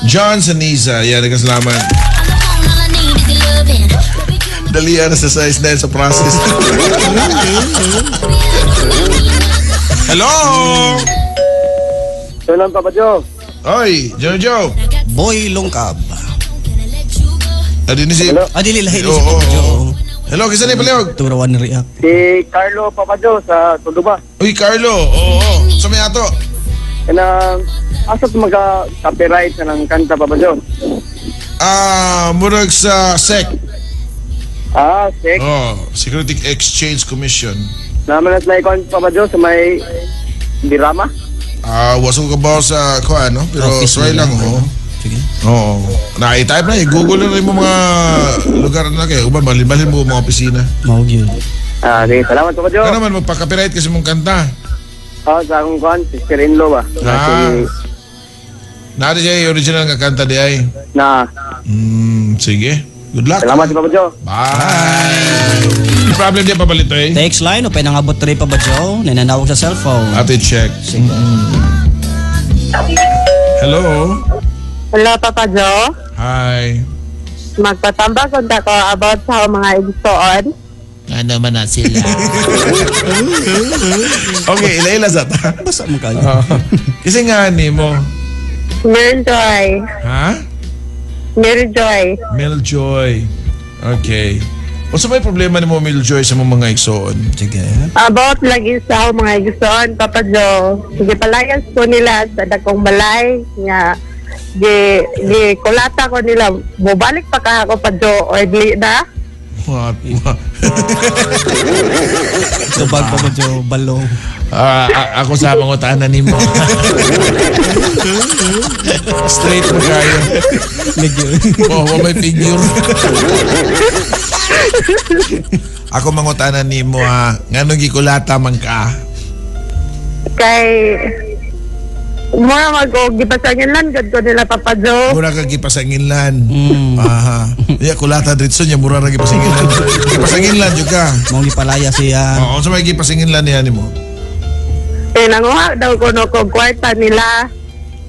Speaker 1: John Saniza. Yan, nagkasalamat. Dalian na sa size 9 sa process. Hello!
Speaker 5: Hello, Papa Joe.
Speaker 1: Oy, Jojo.
Speaker 2: Boy Longkab.
Speaker 1: Adi ni si...
Speaker 5: Hello?
Speaker 2: Ah, dili lahi ni si
Speaker 1: Oo,
Speaker 2: Papa
Speaker 1: oo.
Speaker 2: Joe.
Speaker 1: Hello, kisa ni Palihog?
Speaker 2: Turawan ni react.
Speaker 5: Si Carlo Papa Joe sa Tuduba.
Speaker 1: Uy, Carlo. Oo, oo. Sa may ato.
Speaker 5: Kanang asa to maga copyright sa nang kanta Papa Joe?
Speaker 1: Murag sa SEC.
Speaker 5: Ah, SEC.
Speaker 1: Oh, Security Exchange Commission.
Speaker 5: Naman na sila ikon Papa Joe sa may Birama.
Speaker 1: Waso ka ba sa kuan, no? Pero
Speaker 2: Office
Speaker 1: try
Speaker 2: nila.
Speaker 1: lang, oh.
Speaker 2: Sige.
Speaker 1: Oo. Na-type na, i-google na rin mo mga lugar na kayo. Uban, balin-balin mo mga opisina.
Speaker 2: Mao gyud.
Speaker 5: Ah, sige, salamat Papa Joe.
Speaker 1: Ano naman, magpa-copyright kasi mong kanta.
Speaker 5: Ah, sa akong kuan, sister-in-law ba?
Speaker 1: Ah. Naari siya yung original nga kanta di ay.
Speaker 5: Na,
Speaker 1: Sige. Good luck.
Speaker 5: salamat Papa Joe.
Speaker 1: Bye. May problem diya pabalito eh.
Speaker 2: Text line o pinangabot rin Papa Joe. Nananawag sa cellphone.
Speaker 1: Ate check.
Speaker 2: Sige.
Speaker 1: Hello.
Speaker 7: Hello, Papa Joe.
Speaker 1: Hi.
Speaker 7: Magpatambag unta ko about sa mga igsoon.
Speaker 1: Ano man na sila? Okay, ila-ila sa ta.
Speaker 2: Basta mo kayo.
Speaker 1: Kasi nga ni mo.
Speaker 7: Mary Joy.
Speaker 1: Ha?
Speaker 7: Mary Joy.
Speaker 1: Miljoy. Okay. Unsa may problema nimo Miljoy sa mga igsoon?
Speaker 2: Sige.
Speaker 7: About lagi sa akong mga igsoon, Papa Joe. Sige, palayas ko nila sa dakong balay nga gi gi kulata ko nila mobalik pa ka ako pa Joe or dili na.
Speaker 1: What?
Speaker 2: Tubag Papa Joe. Balong.
Speaker 1: Ako sa mangutana nimo. Straight mo kayo.
Speaker 2: Lagi.
Speaker 1: Oh, wa may figure. Ako mangutana nimo ha. Nganong gikulata man ka?
Speaker 7: Kay mura mag og gipasanginlan gud ko nila Papa Joe.
Speaker 1: Mura ka gipasanginlan. Aha. Ya kulata diretso niya mura ra gipasanginlan. Gipasanginlan jud ka.
Speaker 2: Mao gipalaya siya.
Speaker 1: Oo, unsa may gipasanginlan niya nimo?
Speaker 7: Eh nanguha daw ko no kog kwarta nila.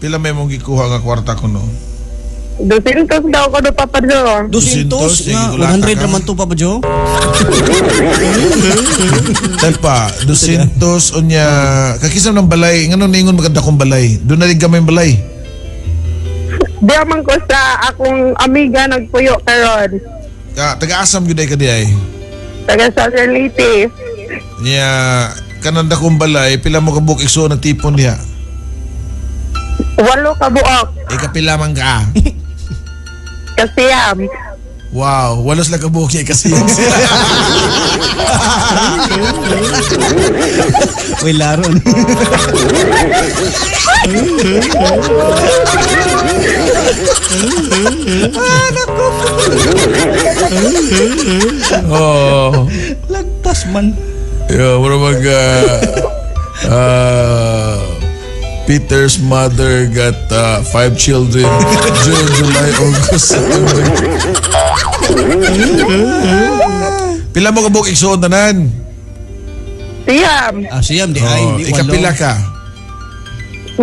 Speaker 1: Pila may mong gikuha nga kwarta kuno?
Speaker 7: 200 daw ko no Papa Joe.
Speaker 2: 200
Speaker 1: 200,
Speaker 2: nga
Speaker 1: kulata
Speaker 2: 100
Speaker 1: ka.
Speaker 2: raman to Papa Joe.
Speaker 1: Talpa, 200 unya kakisam ng balay, ngano ningon maganda kong balay. Doon na rin gamay balay.
Speaker 7: Diya man ko sa akong amiga nagpuyo karon.
Speaker 1: Ka taga-asam gyud ay ka di ay.
Speaker 7: Taga Southern Leyte.
Speaker 1: Nya kananda kong balay, pila mo ka buok igsuon nagtipon diha.
Speaker 7: 8 ka buok.
Speaker 1: Ikapila man ka.
Speaker 7: Kasiyam.
Speaker 1: Wow, 8 lang ka buok niya ikasiyam.
Speaker 2: Uy, laron.
Speaker 1: Oh.
Speaker 2: Lagpas man.
Speaker 1: Yeah, mura mag Peter's mother got 5 children. June, July, August, September. Pila mo ka buok igsuon tanan?
Speaker 7: Siyam.
Speaker 2: Ah, siyam di ay.
Speaker 1: Oh,
Speaker 2: Di
Speaker 1: ikapila
Speaker 2: 8.
Speaker 1: ka.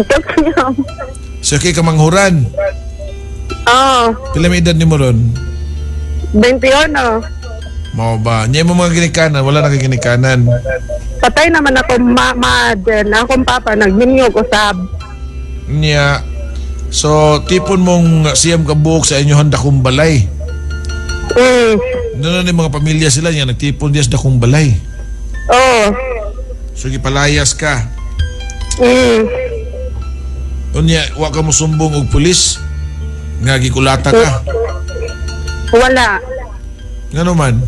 Speaker 7: Kasiyam.
Speaker 1: So, okay ka manghuran.
Speaker 7: Oh,
Speaker 1: Pila may edad nimo ron?
Speaker 7: 21.
Speaker 1: Mao ba? Nya mo mga ginikanan, wala na kay ginikanan.
Speaker 7: Patay naman ako mama din. Akong papa nagminyo ko sab.
Speaker 1: Nya so tipon mong siyam ka buok sa inyo dakong balay. Doon na mga pamilya sila niya nagtipon diya sa dakong balay.
Speaker 7: Oh.
Speaker 1: So gipalayas ka. Unya wa ka mosumbong og pulis nga gikulata ka.
Speaker 7: Wala.
Speaker 1: Ngano man?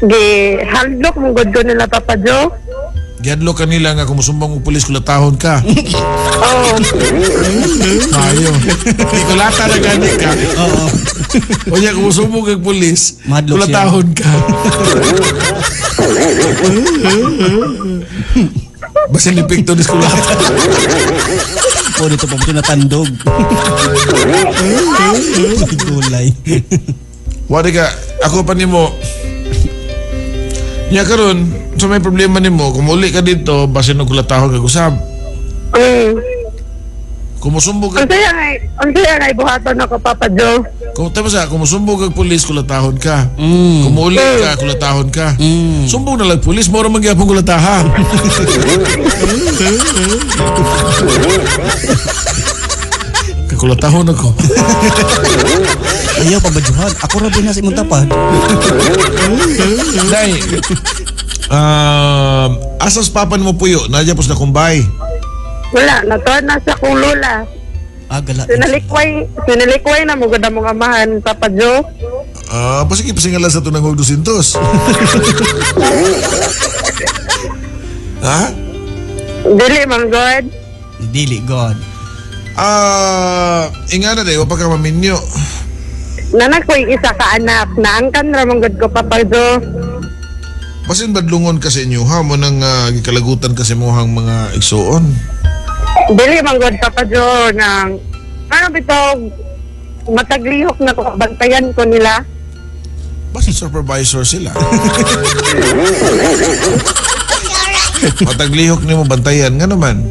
Speaker 7: Gi haldok mo gud ko nila Papa Joe.
Speaker 1: Giadlo kanila nga kung mosumbong og pulis kulatahon ka.
Speaker 7: Oh.
Speaker 1: Ayo. Gikulata na gani ka.
Speaker 2: Oo.
Speaker 1: Unya kung mosumbong kag pulis,
Speaker 2: Mahadlok siya.
Speaker 1: kulatahon ka. Basin epekto ni kulata.
Speaker 2: Po dito pa natandog. Gulay.
Speaker 1: Wari ka, ako pa nimo. Nya karon, sa may problema nimo, kung muli ka dito, basin og kulatahon kag usab. Kung musumbog
Speaker 7: Ang
Speaker 1: ka,
Speaker 7: saya nga buhaton ako, Papa Joe.
Speaker 1: kung tama sa, kung musumbog kag pulis, kulatahon ka. Kung muuli ka, kulatahon ka. Sumbong na lang pulis, mao ra man gyapon kulataha. Kakulatahon ako.
Speaker 2: Ayaw pa bajuhan. Ako ra bin na sa imong tapad.
Speaker 1: Day, asas papa nimo puyo, nadya pos na kumbay.
Speaker 7: Wala, natuon na sa kong lola.
Speaker 2: Ah, gala.
Speaker 7: Sinalikway na mo gud mong amahan, Papa Joe.
Speaker 1: Ah, pasige pasingala sa tunang og 200. Ha?
Speaker 7: Dili man God.
Speaker 2: Dili God.
Speaker 1: Ah, ingana day, wa pa ka maminyo.
Speaker 7: Nana ko'y isa ka anak, naangkan ra man gud ko, Papa Joe.
Speaker 1: Basin badlungon ka sa inyo ha mo nang gikalagutan ka sa imong mga igsuon.
Speaker 7: Dili man gud, Papa Joe, nang ano bitaw mataglihok na ko bantayan ko nila.
Speaker 1: Basin supervisor sila. Mataglihok nimo bantayan nga naman.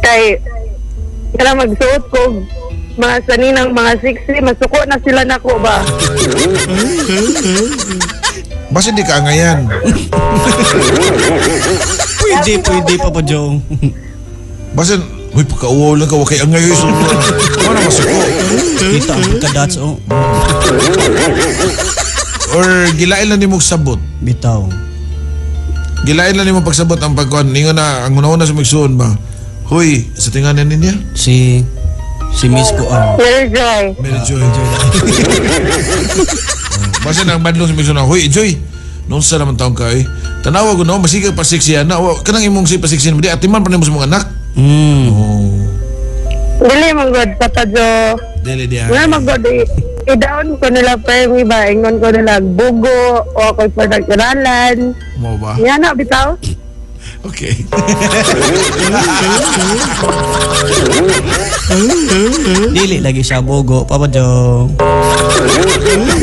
Speaker 7: Kay kaya magsuot ko mga saninang mga 60, masuko na sila nako ba.
Speaker 1: Basin di ka angayan.
Speaker 2: Pwede Papa Joe.
Speaker 1: Basin, uy, pagkauwaw lang ka, wa kay angay. So, wala masuko.
Speaker 2: Kita ang pagkadats oh.
Speaker 1: Or gilain lang nimo sabot.
Speaker 2: Bitaw.
Speaker 1: Gilain lang nimo pagsabot ang pagkuan. Ningon na, ang una-una sa magsuon ba? Huy, sa tinganan niya?
Speaker 2: Si Miss ko ang.
Speaker 7: Mary Joy.
Speaker 1: Mary Joy. Basin ang badlong sa magsuon na, huy, Joy, noon sa naman taong ka eh. Tanawa ko no, masigag pa sexy na. Kanang imong si pa sexy na, di atiman pa nimo sa mga anak. Oh.
Speaker 7: Dili man gud, Papa Joe.
Speaker 1: Dili diya.
Speaker 7: Wala man gud, i-down ko nila permi ba, ingon ko nila bugo o ako'y panag-iralan.
Speaker 1: Mo ba?
Speaker 7: Yan na, bitaw.
Speaker 1: Okay.
Speaker 2: Dili lagi siya bogo, Papa Joe.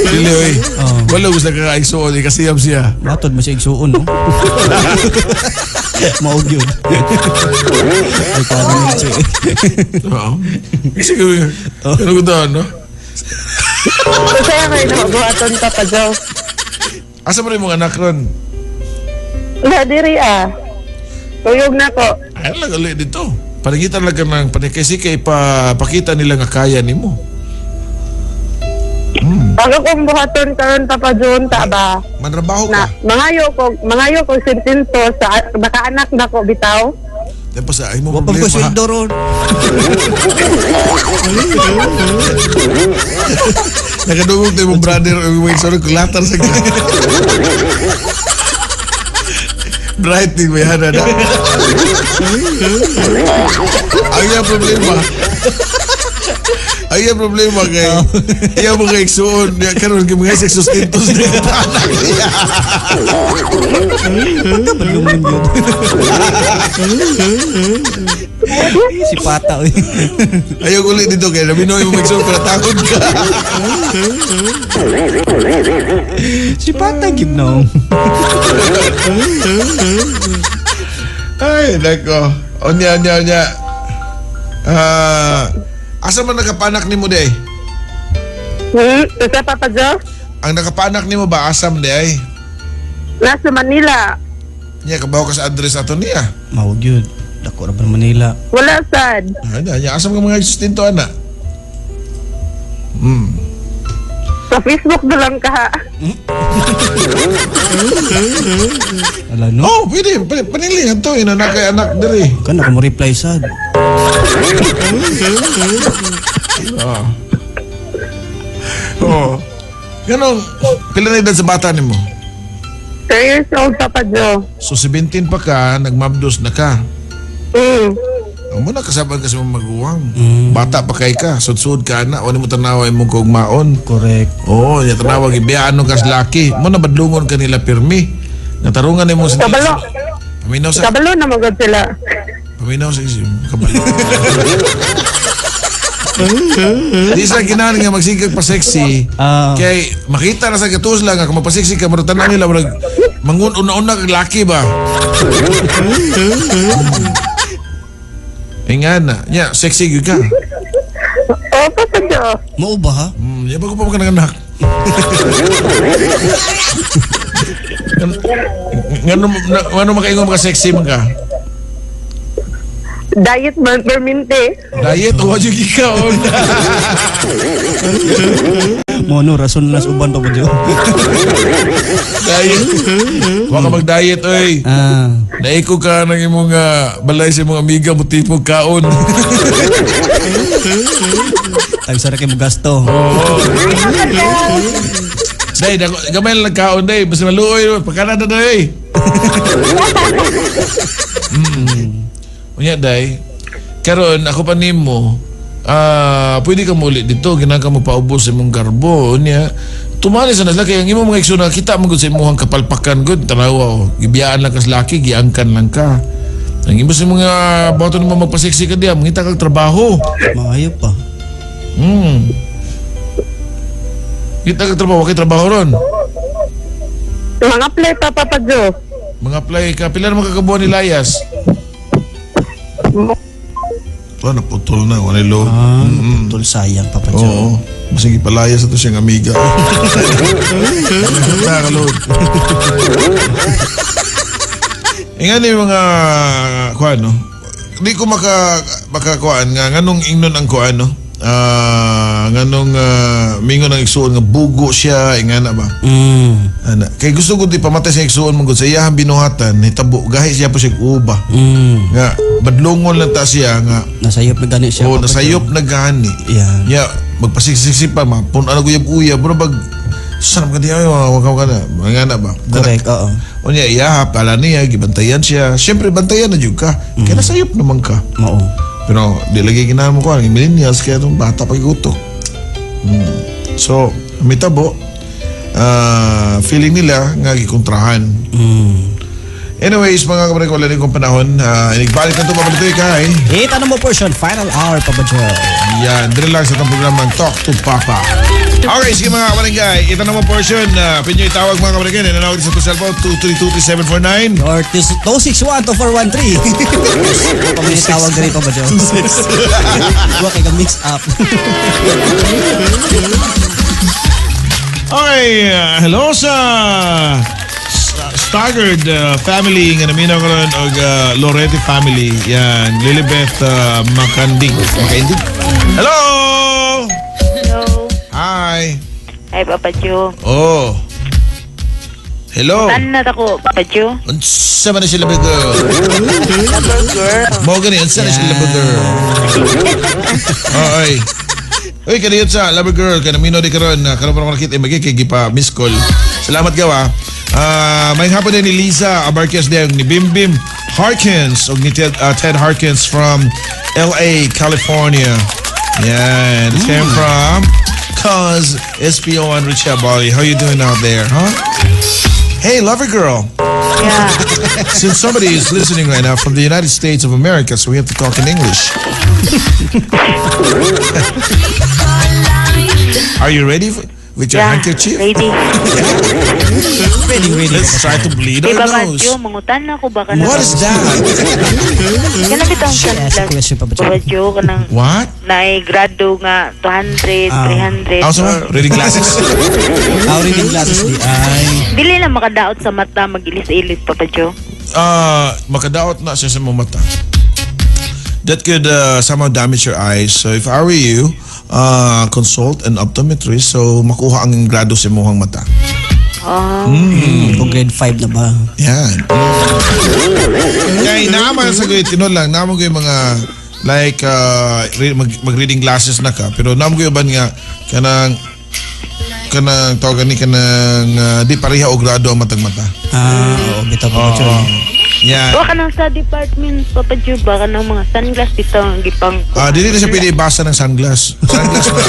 Speaker 1: Dili oy.
Speaker 2: Oh.
Speaker 1: Wala gusto ka kaigsuon eh, kasi yam siya.
Speaker 2: Matod mo siya igsuon, no? Maog yun. Ay, parang yun siya.
Speaker 1: Oo. Sige, ano ko doon, no?
Speaker 7: Masaya kayo na buhaton, Papa Joe.
Speaker 1: Asa mo rin mong anak ron?
Speaker 7: Wala, diri ah. Tuyog na ko.
Speaker 1: Ay, lang ulit dito. Panigitan lang ka ng panikasi kay pakita nila nga kaya nimo.
Speaker 7: Bago kong buhaton karon, Papa Joe, ta ba?
Speaker 1: Manrabaho
Speaker 7: Na,
Speaker 1: ka.
Speaker 7: mangayo ko sentento sa nakaanak na ko bitaw.
Speaker 1: Tapos ay mo
Speaker 2: Wa pa
Speaker 1: problema.
Speaker 2: ko sweldo ron.
Speaker 1: Nakadungog tayo mong brother. Wait, sorry, kulatar sa ka. Bright din may hana na. Ang iya problema. Ang iya problema kay iya mga igsuon niya karon kay mga sustentos niya anak niya.
Speaker 2: Pagkabadlungon yun. Si Pata. Oy.
Speaker 1: Ayaw ulit dito kay nabinoy mo magsuon para takot ka.
Speaker 2: Si Pata gid no.
Speaker 1: Ay, nako. Onya, onya, onya. Asa man nakapanak nimo day?
Speaker 7: Sa Papa Joe?
Speaker 1: Ang nakapanak nimo ba asam day ay?
Speaker 7: Nasa Manila.
Speaker 1: Nya kabaw ka sa address ato niya.
Speaker 2: Maog yun. Dako ra ba Manila?
Speaker 7: Wala sad.
Speaker 1: Ay, nya asam ka mga sustento ana.
Speaker 7: Sa Facebook na lang ka.
Speaker 2: Ala no.
Speaker 1: Oh, pwede, pwede panili ato ina na kay anak diri.
Speaker 2: Kan ako mo reply sad.
Speaker 1: Oo. Ganong pila na edad sa bata nimo?
Speaker 7: 3 years old, Papa Joe.
Speaker 1: So 17 pa ka, nagmabdos na ka. Ang muna kasabang kasi mong maguwang. Bata pa kay ka, sudsud ka na, wala mo tanawa imong kaugmaon.
Speaker 2: Correct.
Speaker 1: Oo, oh, tanawa gibiyaan ka sa laki. Mo na badlungon ka nila pirmi. Natarungan nimo sa
Speaker 7: Kabalo.
Speaker 1: Paminaw sa
Speaker 7: Kabalo na magod sila.
Speaker 1: Paminaw sa isip. Kabalo. Di sa ginahan nga magsigag pa sexy. Kay makita na sa gatos lang nga kung magpa-sexy ka murag tanan nila murag mangun una-una kag laki ba. Ingana, nya sexy gyud ka.
Speaker 7: Oh, Papa Joe.
Speaker 2: Mao ba ha?
Speaker 1: Ya bago pa ka nanganak. Ngano makaingon maka sexy man ka?
Speaker 7: Diet man perminte.
Speaker 1: Diet o jud ikaw.
Speaker 2: Mo no rason na sa uban Papa Joe.
Speaker 1: Diet. Wa ka mag-diet oy. Naiko ka ng imong balay sa imong amiga mo tipo kaon.
Speaker 2: Tag sara kay mo gasto.
Speaker 1: Oo. Day, gamay lang kaon day, basta maluoy pagkana na day. Unya day, karon ako pa nimo, pwede ka muli dito, ginang ka mo paubos sa imong garbo, unya. Tumali sa nasla kay ang imong mga igsoon kita man gud sa imong kapalpakan gud, tanawa oh, gibiyaan lang ka sa laki, giangkan lang ka. Ang imo sa mga bato nimo magpaseksi ka diya, mangita kag trabaho.
Speaker 2: Maayo pa.
Speaker 1: Kita kag trabaho, kay trabaho ron.
Speaker 7: Mga apply pa, Papa Joe.
Speaker 1: Mga apply ka, pila na makakabuhan ni Layas? Oh, naputol na. Wala lo.
Speaker 2: Naputol, sayang, Papa Joe.
Speaker 1: Oo. Masige palayas na to siyang amiga. Nakakalod. Ingan yung mga kuan, no? Di ko makakuan nga nganong ingnon ang kuan, no? Nganong mingon ang igsuon nga bugo siya, ingana ba? Ana, kay gusto ko di pamatay sa igsuon man gud sa iyahang binuhatan, hitabo gahi siya po siya uba. Nga badlongon lang ta siya nga
Speaker 2: nasayop na gani siya.
Speaker 1: Oh, nasayop na gani.
Speaker 2: Yeah.
Speaker 1: Ya, magpasiksik pa ma, pun ano guyab-uyab, bro bag sarap ka diya, wag ka na. Ingana ba?
Speaker 2: Correct, oo.
Speaker 1: Unya iya, pala niya gibantayan siya. Syempre bantayan na jud ka. Kay nasayop naman ka.
Speaker 2: Mao.
Speaker 1: Pero di lagi ginawa mo ko ang millennials kaya itong bata pa iguto. So, mitabo, feeling nila nga gikontrahan. Anyways, mga kabarek, wala rin kong panahon. Inigbalik na ito, pabalitoy kay.
Speaker 2: Itanong mo portion, final hour, Papa Joe.
Speaker 1: Yan, dire lang sa itong programang Talk to Papa. Okay, sige mga kabarangay, itanong mo portion. Pinyo itawag mga kabarangay, nanawag sa itong cellphone, 232-3749.
Speaker 2: Or 261-2413. Pag tawag diri, Papa Joe. Huwag kayo mix up.
Speaker 1: Okay, hello sa Staggered family nga naminaw karon og Loretti family. Yan, Lilibeth Makandig. Makaindig. Hello.
Speaker 6: Hello.
Speaker 1: Hi.
Speaker 6: Hi, Papa Joe.
Speaker 1: Oh. Hello.
Speaker 6: Saan na ako, Papa Joe?
Speaker 1: Unsa man na sila girl?
Speaker 6: Lover girl.
Speaker 1: Mo gani, unsa na sila girl? Oy. Uy, kaniyot sa lover girl kay naminaw di karon, karon pa nakita imagi kay gipa miss call. Salamat gawa. May hapon din ni Lisa Abarquez din, ni Bim Bim Harkins o ni Ted Harkins from LA, California. Yeah, this came from Cuz SPO and Richie Abali. How you doing out there, huh? Hey, lover girl.
Speaker 6: Yeah.
Speaker 1: Since somebody is listening right now from the United States of America, so we have to talk in English. Are you ready with your handkerchief?
Speaker 6: Ready.
Speaker 2: Ready, ready.
Speaker 1: Let's try to bleed our
Speaker 6: Di ba,
Speaker 1: nose.
Speaker 6: Joe, mangutan na ako baka
Speaker 1: What is that?
Speaker 6: Kanang bitang sunglass.
Speaker 2: Question pa ba,
Speaker 6: Joe? Kanang
Speaker 1: What?
Speaker 6: naay grado nga 200, 300.
Speaker 1: Also, reading glasses?
Speaker 2: Reading glasses di ay.
Speaker 6: Dili na makadaot sa mata, magilis-ilis, Papa Joe.
Speaker 1: Makadaot na siya sa mga mata. That could somehow damage your eyes. So if I were you, consult an optometrist so makuha ang grado sa imong mata.
Speaker 2: Kung grade 5 na ba?
Speaker 1: Yan. Kaya naman sa gawin, tinod lang, naman ko yung mga like mag-reading glasses na ka, pero naman ko yung ban nga kanang tawagan ni kanang di pareha o grado ang matag mata.
Speaker 2: Oo, bitaw pa ba?
Speaker 1: Yan.
Speaker 6: Wa ka nang sa department, Papa Joe, baka ng mga sunglass dito ang gipang.
Speaker 1: Dili na siya pwede ibasa ng sunglass. Sunglass na.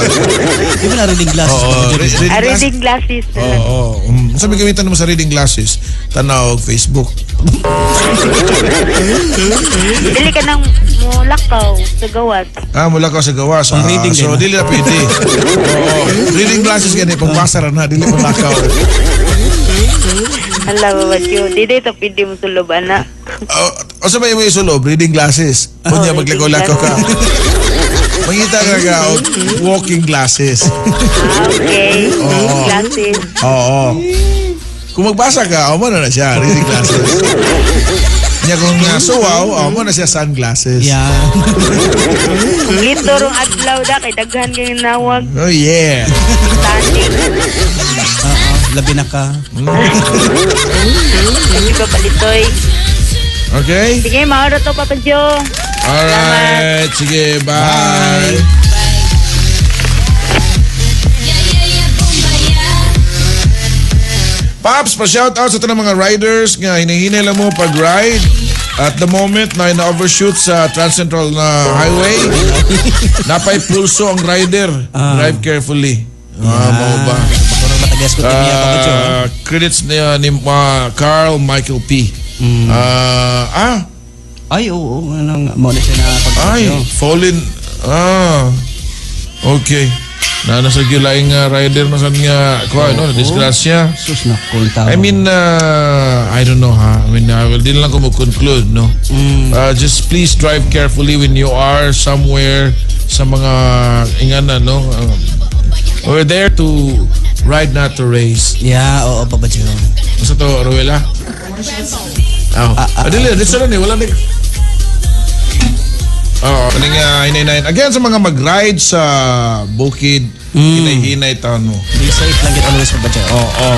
Speaker 2: Di ba na reading glasses?
Speaker 1: Oo,
Speaker 2: Papa Joe?
Speaker 1: reading
Speaker 6: Reading glasses.
Speaker 1: Oo. Unsa may gamitan mo sa reading glasses? Tanaw og Facebook.
Speaker 6: Dili ka nang mulakaw sa gawas.
Speaker 1: Ah, mula ka sa gawas.
Speaker 2: Pang
Speaker 1: Ah,
Speaker 2: reading
Speaker 1: so,
Speaker 2: din.
Speaker 1: Dili na pwede. Oo. Reading glasses gani, pagbasa ra na, dili pang lakaw.
Speaker 6: Hala, Papa Joe. Di to pwede mo sulob, ana.
Speaker 1: Oh, o sa may imo isulob, reading glasses. Unya
Speaker 6: Oh,
Speaker 1: maglakaw-lakaw ka. Mangita ka og walking glasses.
Speaker 6: Ah, okay. Glasses.
Speaker 1: Oo. Kung magbasa ka, o mo na na siya, reading glasses. Nya kung suwaw, o mo na siya sunglasses.
Speaker 2: Yeah.
Speaker 6: Kumplito rong adlaw da kay daghan kay nawag.
Speaker 1: Oh yeah.
Speaker 6: Standing.
Speaker 2: Oo, labi na ka.
Speaker 6: Hindi ba palitoy?
Speaker 1: Okay?
Speaker 6: Sige, mauro to, Papa Joe.
Speaker 1: Alright. Sige, bye. Paps, pa-shout out sa tanang mga riders nga hinihinay lang mo pag-ride. At the moment na na-overshoot sa Transcentral na highway, napay pulso ang rider. Drive carefully. Ah, mao ba?
Speaker 2: Murag matagas ko niya, Papa Joe.
Speaker 1: Credits niya ni Carl Michael P.
Speaker 2: Ay, oo. Anong, mo na siya na pag
Speaker 1: Ay, fallen. Ah. Okay. Na nasa gyud nga rider na sad nga kuan no, disgrasya.
Speaker 2: Sus na cool tao.
Speaker 1: I mean, I don't know ha. I mean, I will din lang ko mo conclude, no. Just please drive carefully when you are somewhere sa mga ingana, no. We're there to ride, not to race.
Speaker 2: Yeah, oo, Papa Joe.
Speaker 1: Basta to, Rowella? Oh. Ah, dili, dito na ni, wala ni. Oo, kaning hinay-hinay. Again, sa mga mag-ride sa bukid, hinay-hinay taon mo.
Speaker 2: Be safe lang gid always, Papa Joe.
Speaker 1: Oo.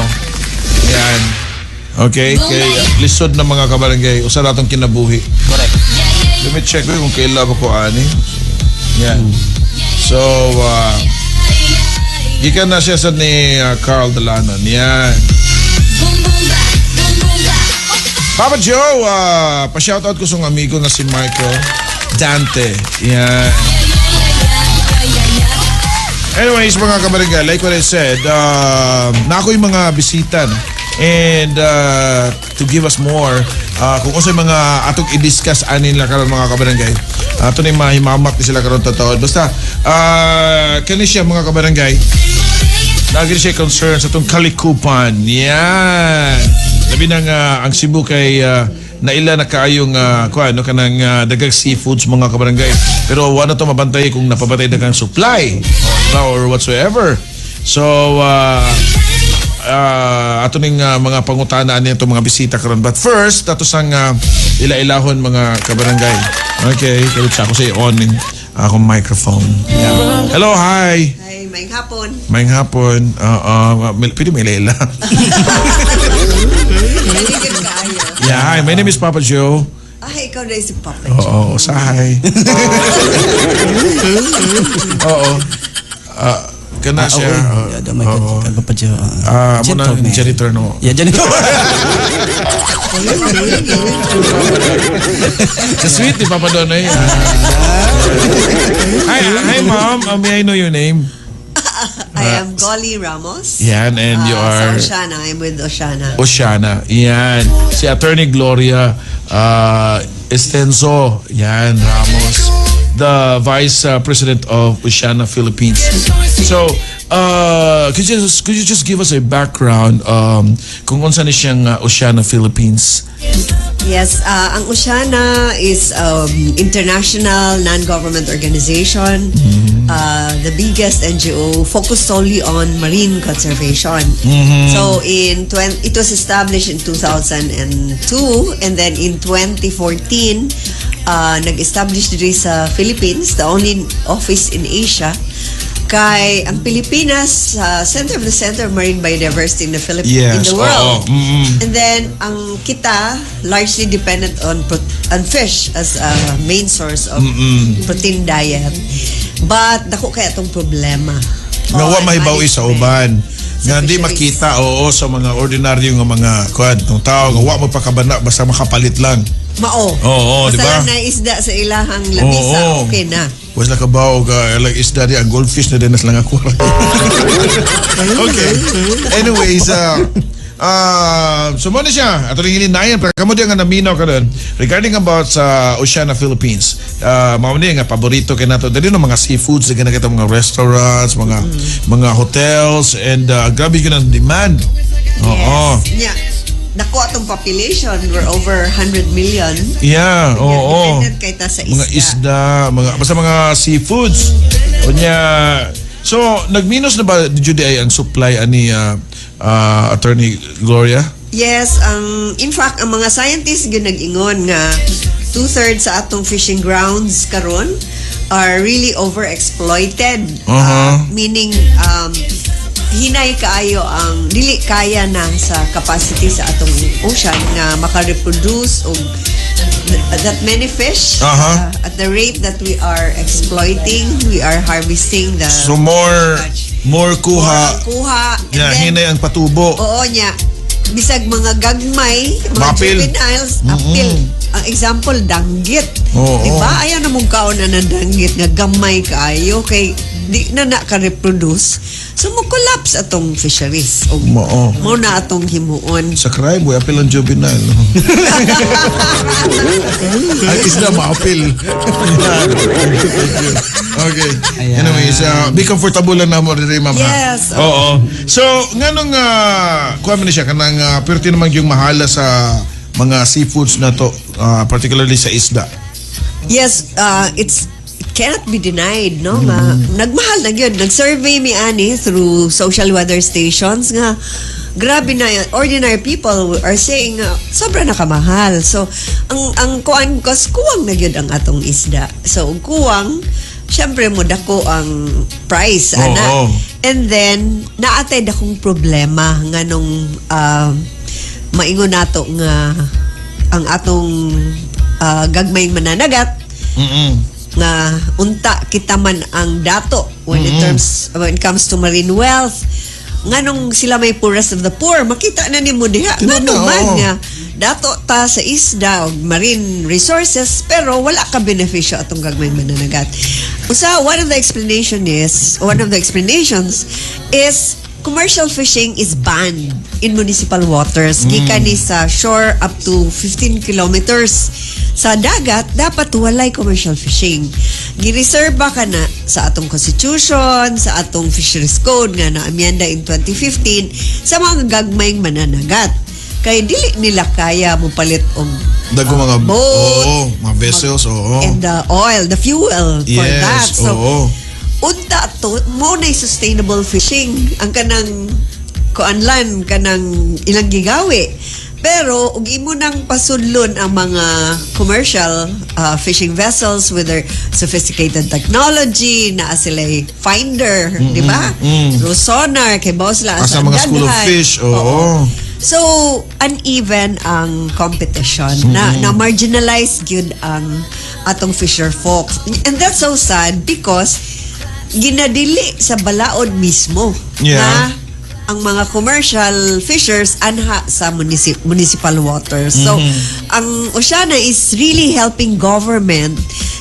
Speaker 1: Yan. Okay, kay lisod na mga kabarangay, usa na atong kinabuhi.
Speaker 2: Correct.
Speaker 1: Let me check kung kaila ba ko ani. Yan. So, gikan na siya sa ni Carl Dalanon. Yan. Papa Joe, pa-shoutout ko sa amigo nga si Michael Dante. Yan. Anyways, mga kabarangay, like what I said, na ako yung mga bisita, no? And to give us more, kung unsay mga atong i-discuss anin lang karon mga kabarangay. Ato ni mahimamak ni sila karon totoo. Basta kani siya mga kabarangay. Lagi siya concern sa itong kalikupan. Yan. Labi na nga ang Cebu kay naila na kaayong kuan no kanang daghang seafoods mga kabarangay. Pero wala to mabantay kung napabatay daghang supply or whatsoever. So ato ning mga pangutana ani itong mga bisita karon. But first, ato sang ila-ilahon mga kabarangay. Okay, kalit sa ako sa i-on ning akong microphone. Yeah. Hello, hi.
Speaker 8: Ay, may hapon.
Speaker 1: Maayong hapon. Pwede may ila.
Speaker 8: Naligid kaayo.
Speaker 1: Yeah, hi. My name is Papa Joe.
Speaker 8: Ay, ikaw na si Papa Joe.
Speaker 1: Oo, usahay. Oo. Kana siya.
Speaker 2: Oo. Yeah, oh my God.
Speaker 1: Oo.
Speaker 2: Papa Joe.
Speaker 1: Mo na
Speaker 2: Gentleman.
Speaker 1: janitor no.
Speaker 2: Yeah, janitor.
Speaker 1: Sa sweet ni Papa Donoy. Hi, hi ma'am. May I know your name?
Speaker 8: I am Golly Ramos.
Speaker 1: Yan, and you are
Speaker 8: Sa Oceana. I'm with Oceana.
Speaker 1: Oceana. Yan. Si Attorney Gloria Estenzo. Yan, Ramos. The Vice President of Oceana Philippines. So, could you just give us a background kung unsa ni siyang Oceana Philippines?
Speaker 8: Yes, ang Oceana is international non-government organization, the biggest NGO focused solely on marine conservation. So it was established in 2002 and then in 2014 nag-establish diri sa Philippines, the only office in Asia. Kay ang Pilipinas, center of the Center of Marine Biodiversity in the Philippines, in the world.
Speaker 1: Oo.
Speaker 8: And then ang kita largely dependent on fish as a main source of protein diet. But dako kay atong problema
Speaker 1: Nga wa
Speaker 8: on
Speaker 1: mahibaw sa
Speaker 8: management.
Speaker 1: uban.
Speaker 8: Sa
Speaker 1: Nga di
Speaker 8: fisheries.
Speaker 1: makita oo sa mga ordinaryo nga mga kuan tong tao nga wa mo pakabana basta makapalit lang.
Speaker 8: Mao.
Speaker 1: Oo,
Speaker 8: Basta
Speaker 1: di ba?
Speaker 8: lang na isda sa ilahang lamisa,
Speaker 1: Oo.
Speaker 8: okay na.
Speaker 1: Pues nakabaw ka like isda di ang goldfish na din nas lang ako. Okay. Anyways, So mo na siya. Ato rin hininayan. Pero kamo diyan nga naminaw karon regarding about sa Oceana Philippines. Mao ni nga paborito kay nato. Dali no mga seafoods na kita, mga restaurants, mga hotels and grabe yun ang demand. Oo.
Speaker 8: Yes. Nya, dako atong population, we're over 100 million.
Speaker 1: Yeah, oo.
Speaker 8: Dependent kay ta sa isda.
Speaker 1: Mga isda, mga basta mga seafoods. Unya, so nagminus na ba Judy ay ang supply ani Attorney Gloria?
Speaker 8: Yes, ang in fact, ang mga scientists gyud nag-ingon nga two-thirds sa atong fishing grounds karon are really overexploited. Meaning hinay kaayo ang dili kaya na sa capacity sa atong ocean nga maka-reproduce og that many fish at the rate that we are exploiting, we are harvesting the
Speaker 1: So more kuha,
Speaker 8: kuha and
Speaker 1: yeah,
Speaker 8: then,
Speaker 1: hinay ang patubo.
Speaker 8: Oo niya. Bisag mga gagmay, mga
Speaker 1: Mapil.
Speaker 8: Juveniles, apil. Ang example, danggit. Diba? Ayaw na mong kaon na ng danggit nga gamay kaayo kay di na naka-reproduce. So mo collapse atong fisheries. O,
Speaker 1: Mao.
Speaker 8: mo na atong himuon.
Speaker 1: Sa crime, boy, apil ang juvenile. Ay, isda, maapil. Okay.
Speaker 2: Ayan.
Speaker 1: Anyways, be comfortable lang na mo rin, ma'am, ha?
Speaker 8: Yes.
Speaker 1: Oo. So, nganong, kuha mo ni siya, kanang perti naman yung mahala sa mga seafoods na to, particularly sa isda.
Speaker 8: Yes, it cannot be denied, no? Nga, nagmahal na yun. Nag-survey mi ani through social weather stations nga grabe na yun. Ordinary people are saying nga sobra na kamahal. So, ang kuan cause kuwang na gyud ang atong isda. So, ug kuwang, syempre mo dako ang price ana. And then naatay dakong problema nganong maingon nato nga ang atong gagmayng mananagat nga unta kita man ang dato when it comes to marine wealth, nganong sila may poorest of the poor. Makita na nimo diha
Speaker 1: Tinuod
Speaker 8: ngano
Speaker 1: na,
Speaker 8: man
Speaker 1: oo.
Speaker 8: Nga dato ta sa isda og marine resources pero wala ka benepisyo atong gagmayng mananagat. Usa, one of the explanations is commercial fishing is banned in municipal waters gikan ni sa shore up to 15 kilometers sa dagat. Dapat walay commercial fishing. Gi-reserve ba ka na sa atong constitution, sa atong fisheries code nga naamyenda in 2015 sa mga gagmayng mananagat kay dili nila kaya mo palit og
Speaker 1: Dago mga
Speaker 8: boat,
Speaker 1: oo, mga vessels, oo.
Speaker 8: And the oil, the fuel for that. So unta to mo na sustainable fishing ang kanang kuanlan kanang ilang gigawi. Pero ug imo nang pasudlon ang mga commercial fishing vessels with their sophisticated technology na sila finder, di ba? Through sonar kay boss sila
Speaker 1: Asa mga school of
Speaker 8: daghan.
Speaker 1: Fish, oo.
Speaker 8: So, uneven ang competition. Na marginalize gyud ang atong fisher folks. And that's so sad because ginadili sa balaod mismo na ang mga commercial fishers anha sa municipal waters. So, ang Oceana is really helping government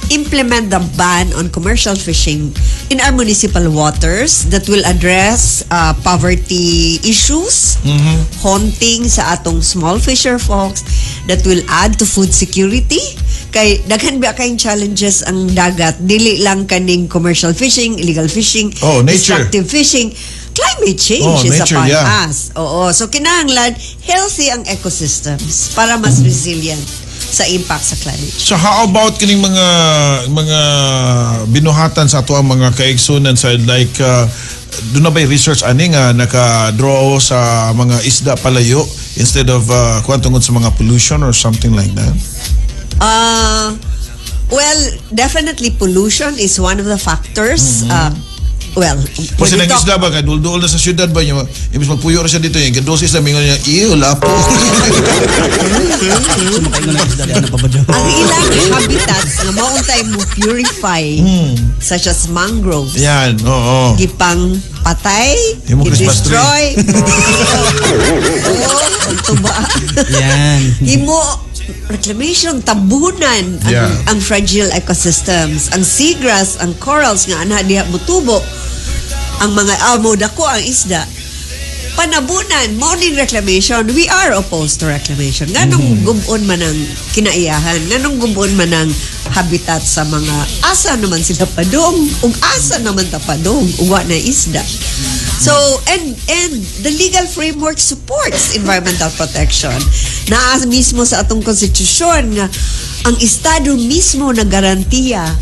Speaker 8: implement the ban on commercial fishing in our municipal waters that will address poverty issues, haunting sa atong small fisher folks, that will add to food security. Kay daghan ba kayong challenges ang dagat, dili lang kaning commercial fishing, illegal fishing,
Speaker 1: Oh, nature.
Speaker 8: destructive fishing, climate change
Speaker 1: Oh,
Speaker 8: is
Speaker 1: nature,
Speaker 8: upon
Speaker 1: yeah.
Speaker 8: us. Oo. So kinahanglan healthy ang ecosystems para mas resilient sa impact sa climate change.
Speaker 1: So how about kining mga binuhatan sa ato ang mga kaigsunan sa like doon na ba'y research ani nga naka-draw sa mga isda palayo instead of kuan tungod sa mga pollution or something like that?
Speaker 8: Well, definitely pollution is one of the factors. Well,
Speaker 1: Po
Speaker 8: when we
Speaker 1: sila
Speaker 8: talk-
Speaker 1: isda ba kay dul-dul na sa syudad ba niya, imbes magpuyo ra siya dito yung gadol sa isda, mingon niya, "Ew, lapo."
Speaker 2: So makaingon ng isda di ano pa ba dyan?
Speaker 8: Ang ilang habitats nga mauntay mo purify, such as mangroves,
Speaker 1: Yan, oo.
Speaker 8: gipang patay,
Speaker 1: Himo Christmas tree.
Speaker 8: i-destroy. Oo, tuba.
Speaker 2: Yan.
Speaker 8: Himo reclamation, tabunan ang, ang fragile ecosystems, ang seagrass, ang corals nga anha diha motubo ang mga amo dako ang isda. Panabunan, morning reclamation, we are opposed to reclamation. Nganong gub-on man ang kinaiyahan, nganong gub-on man ang habitat sa mga asa naman sila padong, ug asa naman ta padong, ug wa na isda. So, and the legal framework supports environmental protection. Naa mismo sa atong konstitusyon nga ang estado mismo nagarantiya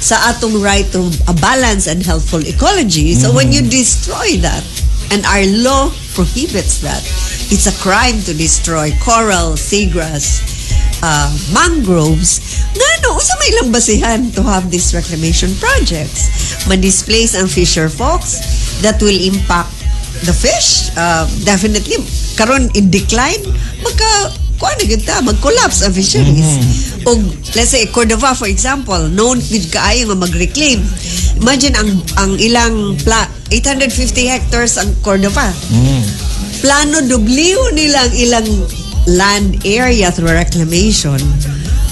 Speaker 8: sa atong right to a balanced and healthful ecology. So when you destroy that, and our law prohibits that, it's a crime to destroy coral, seagrass, mangroves. Ngano, unsa may ilang basihan to have these reclamation projects? Ma-displace ang fisher folks that will impact the fish. Definitely, karon in decline, magka kuan na gyud ta, mag-collapse ang fisheries. Og let's say Cordova, for example, known gud kaayo nga mag-reclaim. Imagine ang ilang 850 hectares ang Cordova. Plano dobliho nila ang ilang land area through reclamation.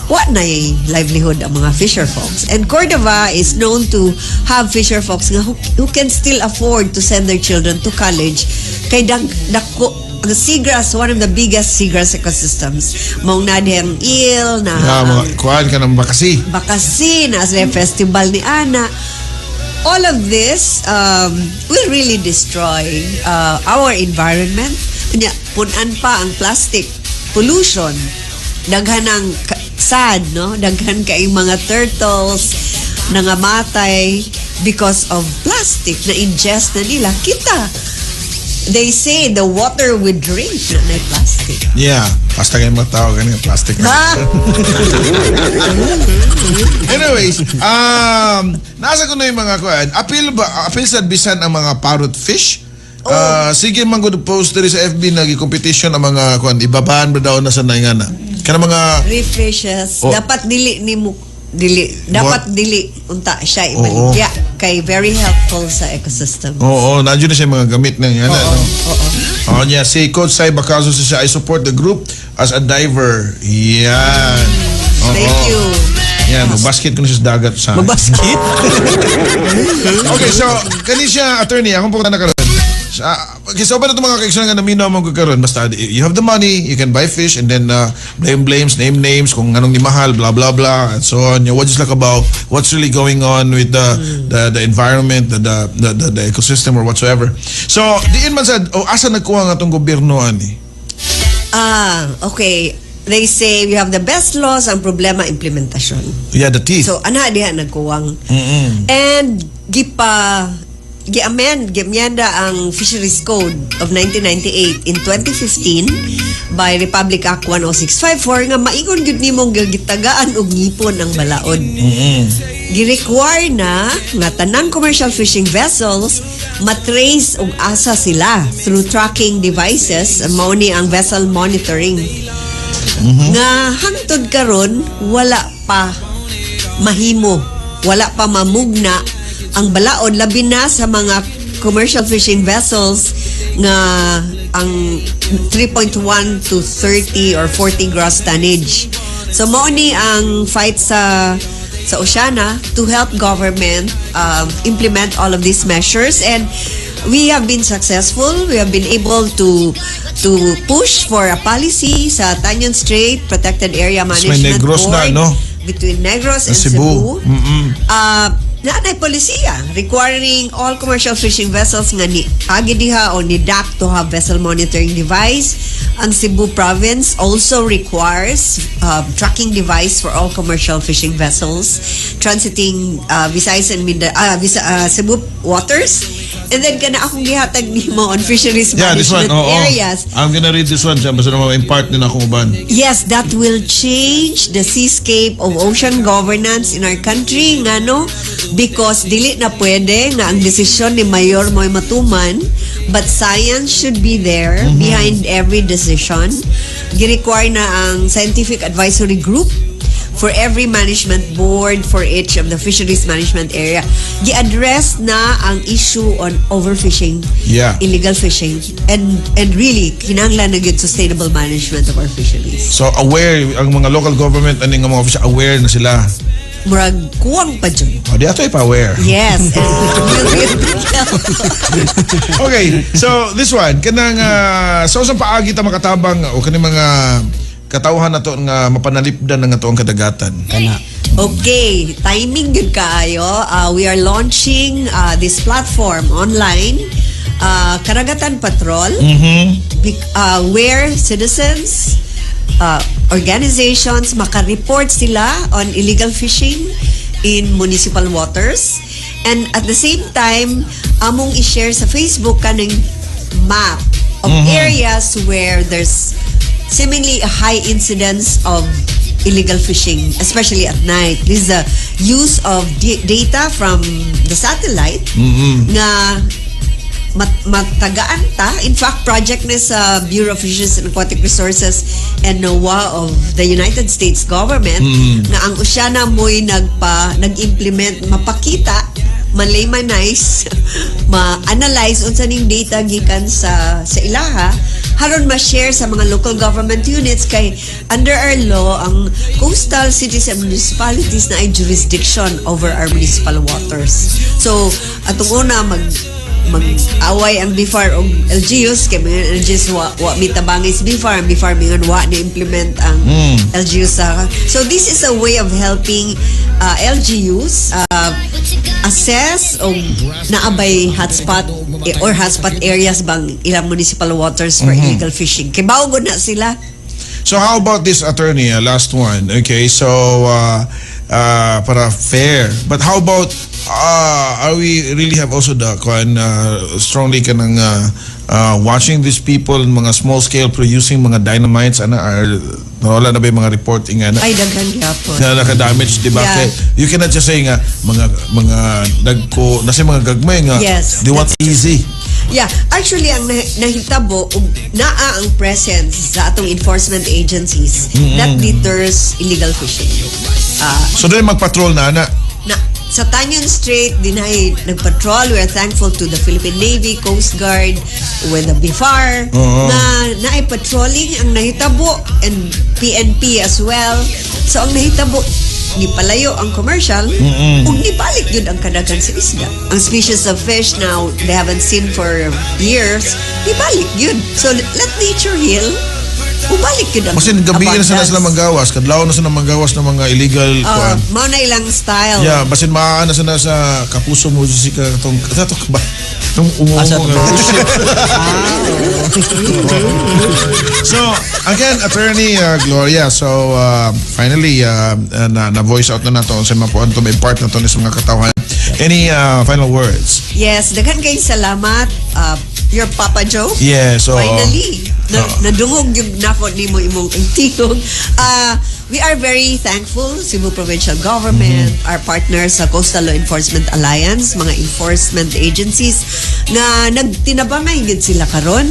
Speaker 8: Wa na livelihood ang mga fisher folks. And Cordova is known to have fisher folks nga who can still afford to send their children to college kay dako ang seagrass, one of the biggest seagrass ecosystems. Maong na ang eel, na
Speaker 1: Yeah, mga kuan ka ng bakasi.
Speaker 8: Bakasi, na sila festival ni Ana. All of this will really destroy our environment. Unya, punan pa ang plastic pollution. Daghan ang sad, no? Daghan kay mga turtles nangamatay because of plastic na ingest na nila. Kita, they say the water we drink na na plastic.
Speaker 1: Yeah. Basta kayo mga tao, ganyan, plastic na.
Speaker 8: Ha?
Speaker 1: Anyways, nasa ko na yung mga kuan. Apil ba, apil sa bisan ang mga parrot fish?
Speaker 8: Oh.
Speaker 1: Sige man gud post diri sa FB nagi competition ang mga kuan, ibabahan ba daw na sa naingana. Kana mga
Speaker 8: Reef fishes,
Speaker 1: Oh.
Speaker 8: dapat dili nimo dili dapat dili unta siya ibaligya kay very helpful sa ecosystem.
Speaker 1: Oo, nandiyo na siya mga gamit ng yan.
Speaker 8: Oo,
Speaker 1: ano?
Speaker 8: oo.
Speaker 1: Oh, niya si Coach Sai Bakaso siya, "I support the group as a diver." Yan. Oo.
Speaker 8: Thank you.
Speaker 1: Yan, magbasket ko na siya sa dagat sa.
Speaker 2: Magbasket?
Speaker 1: Okay, so kani siya, attorney, akong pumunta na karon. Sa kasi ba na itong mga kaigsoon nga naminaw mo karon, basta you have the money, you can buy fish and then blame blames, name names kung anong ni mahal, blah blah blah and so on. You what just like about what's really going on with the environment, the ecosystem or whatsoever. So, diin man sad o asa nagkuha nga atong gobyerno ani?
Speaker 8: Ah, okay. They say you have the best laws, ang problema implementasyon.
Speaker 1: Yeah, the teeth.
Speaker 8: So ana diha nagkuwang. And gipa gi-amend, giamyenda ang Fisheries Code of 1998 in 2015 by Republic Act 10654 nga maingon gyud nimong gitagaan og ngipon ang balaod. Gi-require na nga tanang commercial fishing vessels matrace og asa sila through tracking devices, mao ni ang vessel monitoring. Nga hangtod karon wala pa mahimo, wala pa mamugna ang balaod, labi na sa mga commercial fishing vessels nga ang 3.1 to 30 or 40 gross tonnage. So mao ni ang fight sa Oceana to help government implement all of these measures, and we have been successful. We have been able to push for a policy sa Tañon Strait Protected Area
Speaker 1: Mas
Speaker 8: Management
Speaker 1: may Negros na,
Speaker 8: Board
Speaker 1: no?
Speaker 8: between Negros and
Speaker 1: Cebu.
Speaker 8: Cebu. Naa nay polisiya requiring all commercial fishing vessels nga ni agi diha o ni dock to have vessel monitoring device. Ang Cebu province also requires tracking device for all commercial fishing vessels transiting Visayas and Cebu waters. And then kana akong gihatag nimo on fisheries
Speaker 1: Yeah, this one.
Speaker 8: management
Speaker 1: Oo.
Speaker 8: Areas.
Speaker 1: I'm gonna read this one. Basta na ma-impart din akong uban.
Speaker 8: Yes, that will change the seascape of ocean governance in our country. Ngano? Because dili na pwede nga ang desisyon ni Mayor mo'y matuman, but science should be there behind every decision. Gi-require na ang scientific advisory group for every management board for each of the fisheries management area. Gi-address na ang issue on overfishing, illegal fishing, and really kinahanglan na gyud sustainable management of our fisheries.
Speaker 1: So aware ang mga local government ani nga mga official, aware na sila.
Speaker 8: Murag kuwang pa jud.
Speaker 1: Oh, di ato ipa-aware.
Speaker 8: Yes. And we'll
Speaker 1: Okay, so this one, kanang sa usang paagi ta makatabang o kani mga katawhan nato nga mapanalipdan ng atoang kadagatan?
Speaker 2: Kana.
Speaker 8: Okay, timing gyud kaayo. We are launching this platform online, Karagatan Patrol, where citizens, organizations maka-report sila on illegal fishing in municipal waters. And at the same time, among i-share sa Facebook kaning map of areas where there's seemingly a high incidence of illegal fishing, especially at night. This is the use of data from the satellite nga matagaan ta. In fact, project ni sa Bureau of Fisheries and Aquatic Resources and NOAA of the United States government nga ang Oceana mo'y nag-implement, mapakita, ma-laymanize, ma-analyze unsa ning data gikan sa ilaha haron ma-share sa mga local government units, kay under our law, ang coastal cities and municipalities naay jurisdiction over our municipal waters. So atong una, mag-away ang BFAR og LGUs kay mga LGUs wa mi tabangis BFAR, ang BFAR mingon wa ni implement ang LGUs sa. So this is a way of helping LGUs assess og naa bay hotspot or hotspot areas bang ilang municipal waters for illegal fishing, kay bawo na sila.
Speaker 1: So how about this, attorney? Last one. Okay, so para fair. But how about are we really have also the kuan strongly kanang watching these people, mga small scale producing mga dynamites ana, are wala na ba yung mga reporting ana
Speaker 8: Ay, daghan gyapon.
Speaker 1: Na naka-damage, di ba?
Speaker 8: Yeah.
Speaker 1: Kay, you cannot just say nga mga dagko nasa mga gagmay nga they want easy.
Speaker 8: Yeah, actually ang nahitabo ug naa ang presence sa atong enforcement agencies that deters illegal fishing.
Speaker 1: So doon magpatrol na ana.
Speaker 8: Na sa Tañon Strait dinay nagpatrol. We are thankful to the Philippine Navy, Coast Guard, with the BFAR na naay patrolling. Ang nahitabo, and PNP as well. So ang nahitabo, ni palayo ang commercial ug nibalik yun ang kadaghan sa isda. Ang species of fish now they haven't seen for years, nibalik yun. So let nature heal, ubalik yun ang
Speaker 1: Kasi gabi na sila
Speaker 8: abundance.
Speaker 1: Sila manggawas, kadlaw na sila manggawas ng mga illegal kuan.
Speaker 8: Mao na ilang style.
Speaker 1: Yeah, basin maana na sa kapuso mo si ka tong sa to ba tong umo.
Speaker 2: Ah, sa
Speaker 1: umo. So, again, Attorney Gloria, so finally na voice out na nato sa mga to may part na to ni sa mga katawhan. Any final words?
Speaker 8: Yes, daghan kay salamat, your Papa Joe.
Speaker 1: Yeah, so
Speaker 8: Finally, nadungog yung nako nimo imong tingog. We are very thankful, Cebu Provincial Government, our partners sa Coastal Law Enforcement Alliance, mga enforcement agencies nga nagtinabangay gid sila karon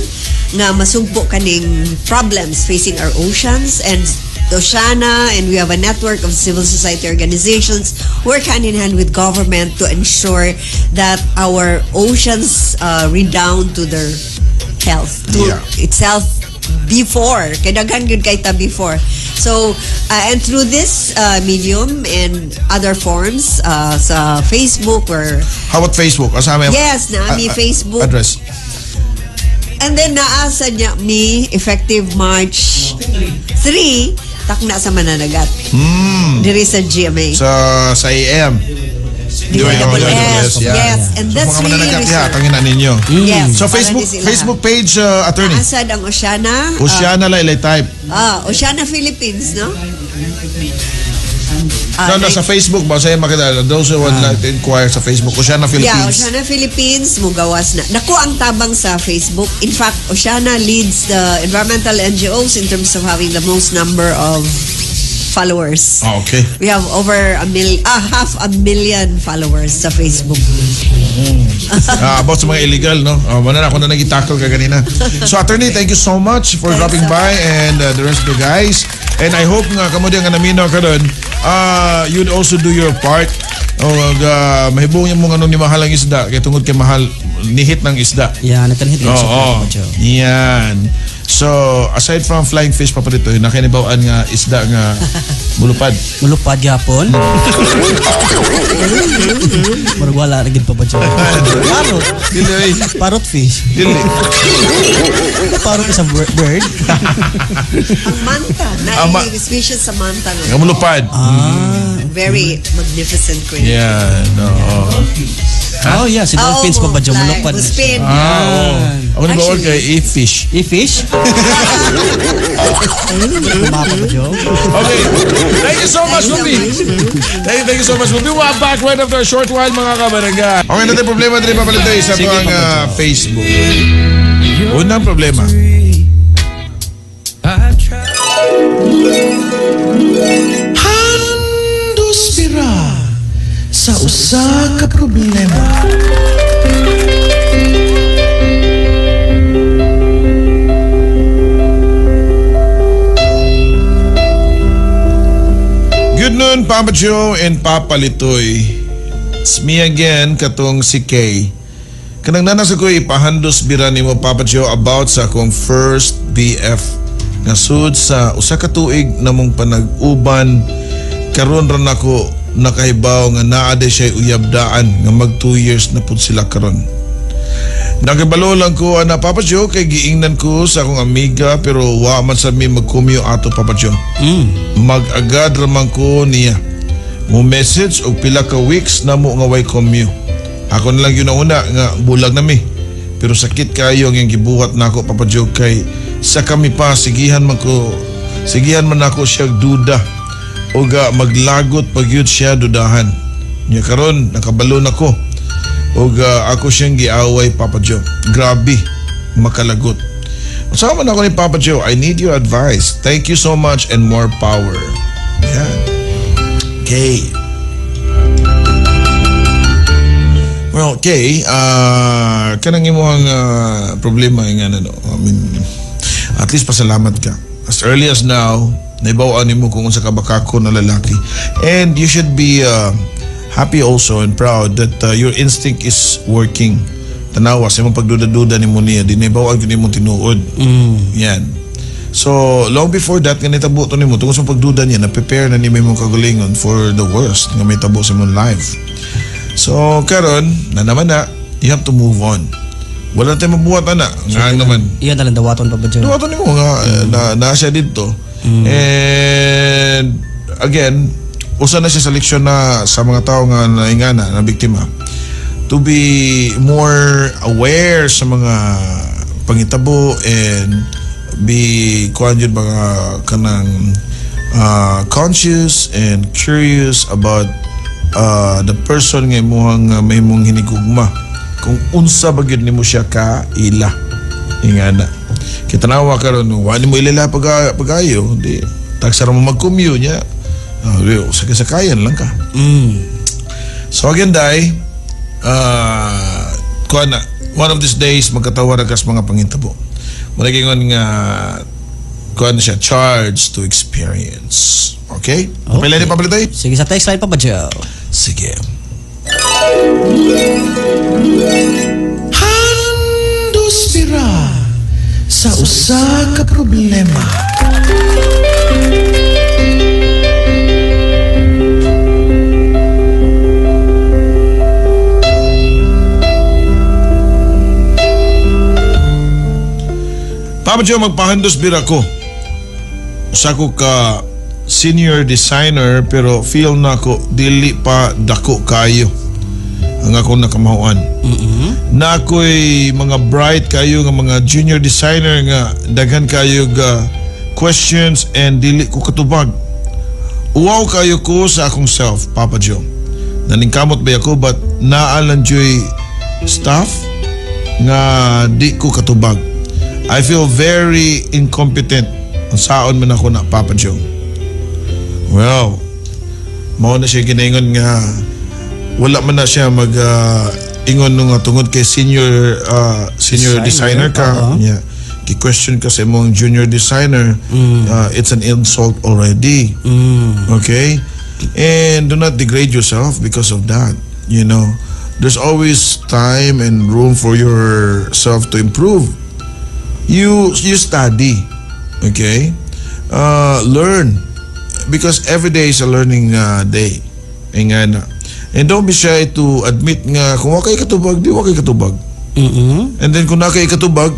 Speaker 8: nga masugpo kaning problems facing our oceans, and Oceana, and we have a network of civil society organizations work hand in hand with government to ensure that our oceans redound to their health, to itself before, kay daghan gyud kay ta before. So and through this medium and other forms sa Facebook or
Speaker 1: How about Facebook? Asa may
Speaker 8: Yes, naa mi Facebook.
Speaker 1: Address.
Speaker 8: And then naasa niya mi effective March 3, takna sa mananagat diri sa GMA.
Speaker 1: Sa AM.
Speaker 8: DYSS.
Speaker 1: Yeah.
Speaker 8: Yes, and
Speaker 1: So,
Speaker 8: that's
Speaker 1: mga
Speaker 8: really
Speaker 1: mananagat diha,
Speaker 8: reserved.
Speaker 1: tangina ninyo.
Speaker 8: Yes,
Speaker 1: So
Speaker 8: para
Speaker 1: Facebook
Speaker 8: di sila.
Speaker 1: Facebook page, attorney.
Speaker 8: Naasad ang Oceana.
Speaker 1: Oceana la ilay type.
Speaker 8: Oceana Philippines, no?
Speaker 1: No, sa Facebook ba sa makita, those who would like to inquire sa Facebook, Oceana
Speaker 8: Yeah,
Speaker 1: Philippines.
Speaker 8: Oceana Philippines, mugawas na. Naku ang tabang sa Facebook. In fact, Oceana leads the environmental NGOs in terms of having the most number of followers.
Speaker 1: Ah, okay.
Speaker 8: We have over half a million followers sa Facebook.
Speaker 1: About sa mga illegal, no? Oh, wala na ako na nag-tackle ka ganina. So, attorney, thank you so much for
Speaker 8: Thanks
Speaker 1: dropping
Speaker 8: so
Speaker 1: by and the rest of the guys. And I hope nga kamo diyan nga naminaw karon, You'd also do your part. O mahibong niya mong anong ni mahal ang isda kay tungod kay mahal nihit ng isda.
Speaker 2: Yeah, natanhit
Speaker 1: Oo.
Speaker 2: siya, Papa Joe.
Speaker 1: Yan. So, aside from flying fish, Papa Litoy, nakinibawaan nga isda nga mulupad.
Speaker 2: Mulupad gyapon. Murag wala ra gid, Papa Joe. Parrot.
Speaker 1: Dili, oy.
Speaker 2: Parrot fish.
Speaker 1: Dili.
Speaker 2: Parrot is a bird.
Speaker 8: Ang manta.
Speaker 1: Ang
Speaker 8: Na species sa manta.
Speaker 1: Nga
Speaker 8: No?
Speaker 1: mulupad.
Speaker 8: Very magnificent creature.
Speaker 1: Yan. Oo.
Speaker 2: Oh yeah, si dolphins,
Speaker 8: Oh,
Speaker 2: Papa Joe,
Speaker 8: like,
Speaker 2: mulupad na siya.
Speaker 8: Spin.
Speaker 1: Ah, oo. Ako nabawal
Speaker 8: Actually-
Speaker 1: kay e-fish.
Speaker 2: E-fish? Kuma, Papa Joe.
Speaker 1: Okay. Thank you so much, Ruby. Thank you so much. We'll be right back right after a short while, mga kabarangay. Okay, natin problema din, Papa Litoy, sa
Speaker 2: Sige,
Speaker 1: itong
Speaker 2: Papa Joe.
Speaker 1: Facebook. Unang problema.
Speaker 4: Handos bira sa usa ka problema.
Speaker 1: Good noon, Papa Joe and Papa Litoy. It's me again, katong si Kay. Kanang nanas ko ipahandos bira nimo, Papa Joe, about sa akong first BF nga sud sa usa ka tuig namong panag-uban. Karon ra nako nakahibaw nga naa day siya uyabdaan nga mag 2 years na pud sila karon. Nakibalo lang ko ana, Papa Joe, kay giingnan ko sa akong amiga, pero wa man sa mi magkumyo ato, Papa Joe. Mag-agad raman ko niya. Mo message og pila ka weeks na mo nga way komyo. Ako na lang yun ang una nga bulag na mi. Pero sakit kayo ang iyang gibuhat nako, Papa Joe, kay sa kami pa sigihan man ako siya duda o ga maglagot pag yun siya dudahan. Nya karon nakabalo na ko. Og ako siyang giaway, Papa Joe. Grabe, makalagot. Sama na ako ni Papa Joe. I need your advice. Thank you so much and more power. Yan. Okay. Well, okay. Kanang imong problema nga ano, I mean, at least pasalamat ka. As early as now, naibawaan nimo kung unsa ka bakako na lalaki. And you should be happy also and proud that your instinct is working. Tanawa sa imong pagduda-duda nimo niya, di naibawaan gyud nimo tinuod. Yan. So, long before that, nga nitabo to nimo, tungod sa pagduda niya, na-prepare na nimo imong kagalingon for the worst nga may tabo sa imong life. So, karon na naman na, you have to move on. Wala tayong mabuhat ana. Nga naman.
Speaker 2: Iyan talang dawaton, Papa Joe.
Speaker 1: Duwaton nimo nga na siya dito. And again, usa na siya sa leksyon na sa mga tao nga naingana na biktima to be more aware sa mga pangitabo and be kuan yun mga kanang conscious and curious about the person nga imuhang mahimong hinigugma, kung unsa ba gyud nimo siya ka ila ingana. Kitanawa karon, wa nimo ilala pag pagayo di tagsara mo magkumyo niya, di, sakay-sakayan lang ka. So again, dai kuan na, one of these days magkatawa ra kas mga pangitabo mo ingon nga kuan na siya, charge to experience. Okay? Okay. Pwede pa pala.
Speaker 2: Sige, sa text line, Papa Joe.
Speaker 1: Sige.
Speaker 4: Handos bira sa usa ka problema.
Speaker 1: Papa Joe, magpahandos bira ko. Usa ko ka senior designer pero feel na ko dili pa dako kayo ang akong nakamahuan. Na ako'y mga bright kayo nga mga junior designer nga daghan kayo ga questions and dili ko katubag. Uwaw kayo ko sa akong self, Papa Joe. Naningkamot ba ako, but naalan joy staff nga di ko katubag. I feel very incompetent. Unsaon man ako na, Papa Joe? Well, mao na siya ginaingon nga wala man na siya mag ingon nga tungod kay senior designer,
Speaker 2: Designer,
Speaker 1: ka. Yeah. Ki-question ka sa imong junior designer, it's an insult already. Okay? And do not degrade yourself because of that. You know, there's always time and room for yourself to improve. You study, okay? Learn because every day is a learning day. Nga na. And don't be shy to admit nga kung wa kay katubag, di wa kay katubag. And then kung naa kay katubag,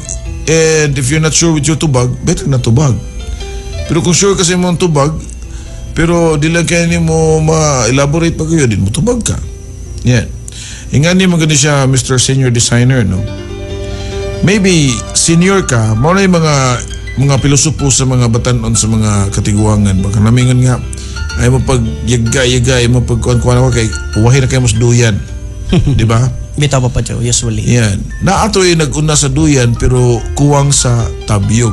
Speaker 1: and if you're not sure with your tubag, better na tubag. Pero kung sure kasi mo ang tubag, pero di lang kaya mo ma-elaborate pa kayo, din mo tubag ka. Yan. Ingan ni mo gani siya, Mr. Senior Designer, no? Maybe senior ka, mao na yung mga pilosopo sa mga batanon sa mga katiguangan. Baka namingon nga, ay mo pag yaga-yaga, ay mo pag kuan-kuan ako kay uwahin na kayo mas duyan. Di ba?
Speaker 2: Bitaw pa Joe, usually.
Speaker 1: Yan. Naatoy nag-una sa duyan pero kuwang sa tabyog.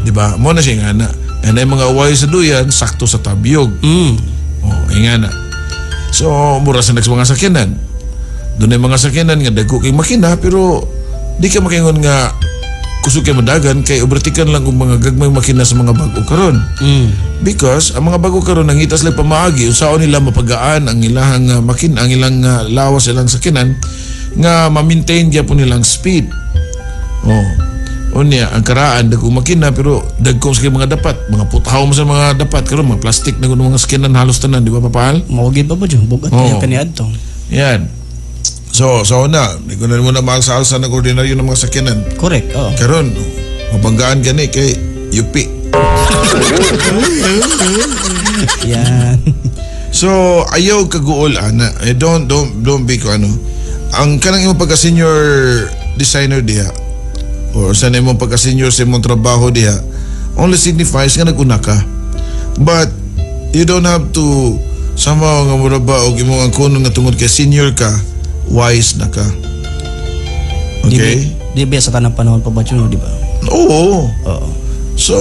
Speaker 1: Di ba? Mo na siya nga na. And ay mga uwahi sa duyan, sakto sa tabyog. Oh, ay nga na. So, mura sa next mga sakyanan. Doon ay mga sakyanan nga dagko kay makina pero di ka makaingon nga kusog kay madagan kay obratikan lang og mga gagmay makina sa mga bag-o karon. Because ang mga bag-o karon nangita sila pamaagi unsaon nila mapagaan ang ilahang makina, ang ilang lawas ilang sakyanan nga ma-maintain gyapon nilang speed. Oh. Unya ang karaan dagko makina pero dagko sa mga dapat, mga puthaw mo sa mga dapat karon mga plastic na kuno mga sakyanan halos tanan, di ba papahal?
Speaker 2: Mao gid pa ba Joe? Bugat kayo kaniadto.
Speaker 1: Yan. So na, di ko na muna maalsa-alsa ng ordinaryo ng mga sakyanan.
Speaker 2: Correct, oo.
Speaker 1: Karon, mabanggaan gani kay UP.
Speaker 2: Yan.
Speaker 1: So, ayaw kaguol ana. Eh, don't be ko ano. Ang kanang imong pagka senior designer diha or sa imong pagka senior sa imong trabaho diha only signifies nga nag-una ka. But you don't have to somehow nga mura ba og imong ang kuno nga tungod kay senior ka, wise na ka. Okay?
Speaker 2: Di ba sa tanang panahon pa ba yun, di ba?
Speaker 1: Oo.
Speaker 2: Oo.
Speaker 1: So,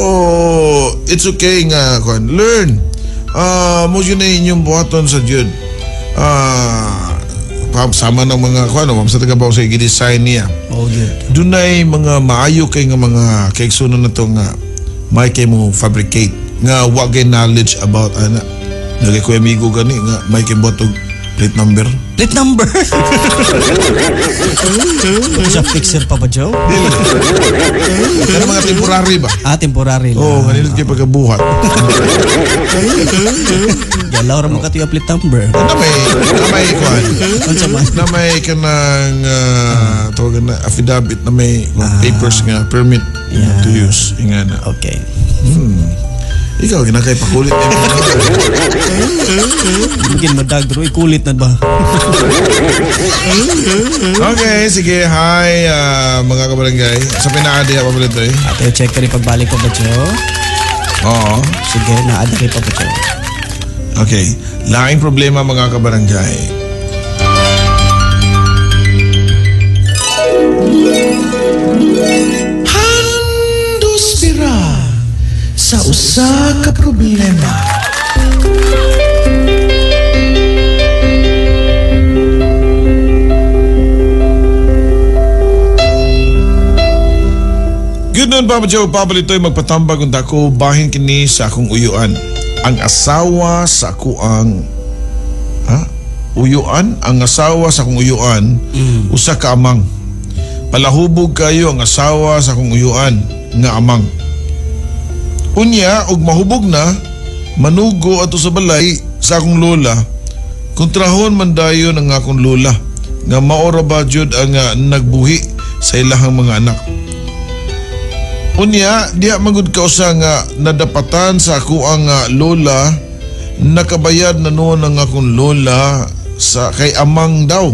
Speaker 1: it's okay nga kuan. Learn. Mo yun na inyong buhaton sa Jud. Sama ng mga kuan, no, sa taga sa gi-design niya.
Speaker 2: Oh, good.
Speaker 1: Dunay mga maayo kay nga mga kaigsunan na to nga may kay mo fabricate nga wa kay knowledge about ana. Nagay ko amigo gani nga may kay buhat og plate number.
Speaker 2: Plate number? Sa fixer pa ba, Joe?
Speaker 1: Kaya mga temporary ba?
Speaker 2: Ah, temporary lang.
Speaker 1: Oo, oh, kanilot kayo pagkabuhat.
Speaker 2: Galaw ra mo ka to yung plate number.
Speaker 1: Na may kuan. Na may kanang tawagan na affidavit na may papers nga permit to use. Inga na.
Speaker 2: Okay.
Speaker 1: Ikaw, ginakay pakulit na yung
Speaker 2: Mungkin madag, pero ikulit na ba?
Speaker 1: Okay, sige. Hi, mga kabarangay. Sa pinaadi, ha, pabalito eh.
Speaker 2: Ate, check ka rin pagbalik ko ba, Joe?
Speaker 1: Oo.
Speaker 2: Sige, naada kayo pa ba, Joe?
Speaker 1: Okay. Laing problema, mga kabarangay.
Speaker 4: Handos bira sa usa ka problema.
Speaker 1: Good noon, Papa Joe. Papa Litoy, magpatambag unta ko bahin kini sa akong uyuan. Ang asawa sa akuang uyuan, ang asawa sa akong uyuan, usa ka amang. Palahubog kayo ang asawa sa akong uyuan nga amang. Unya og mahubog na, manugo ato sa balay sa akong lola. Kontrahon man dayon ang akong lola nga maora ba jud ang nagbuhi sa ilahang mga anak. Unya, diha magud kausa nga nadapatan sa ako ang lola, nakabayad na noon ang akong lola sa kay amang daw.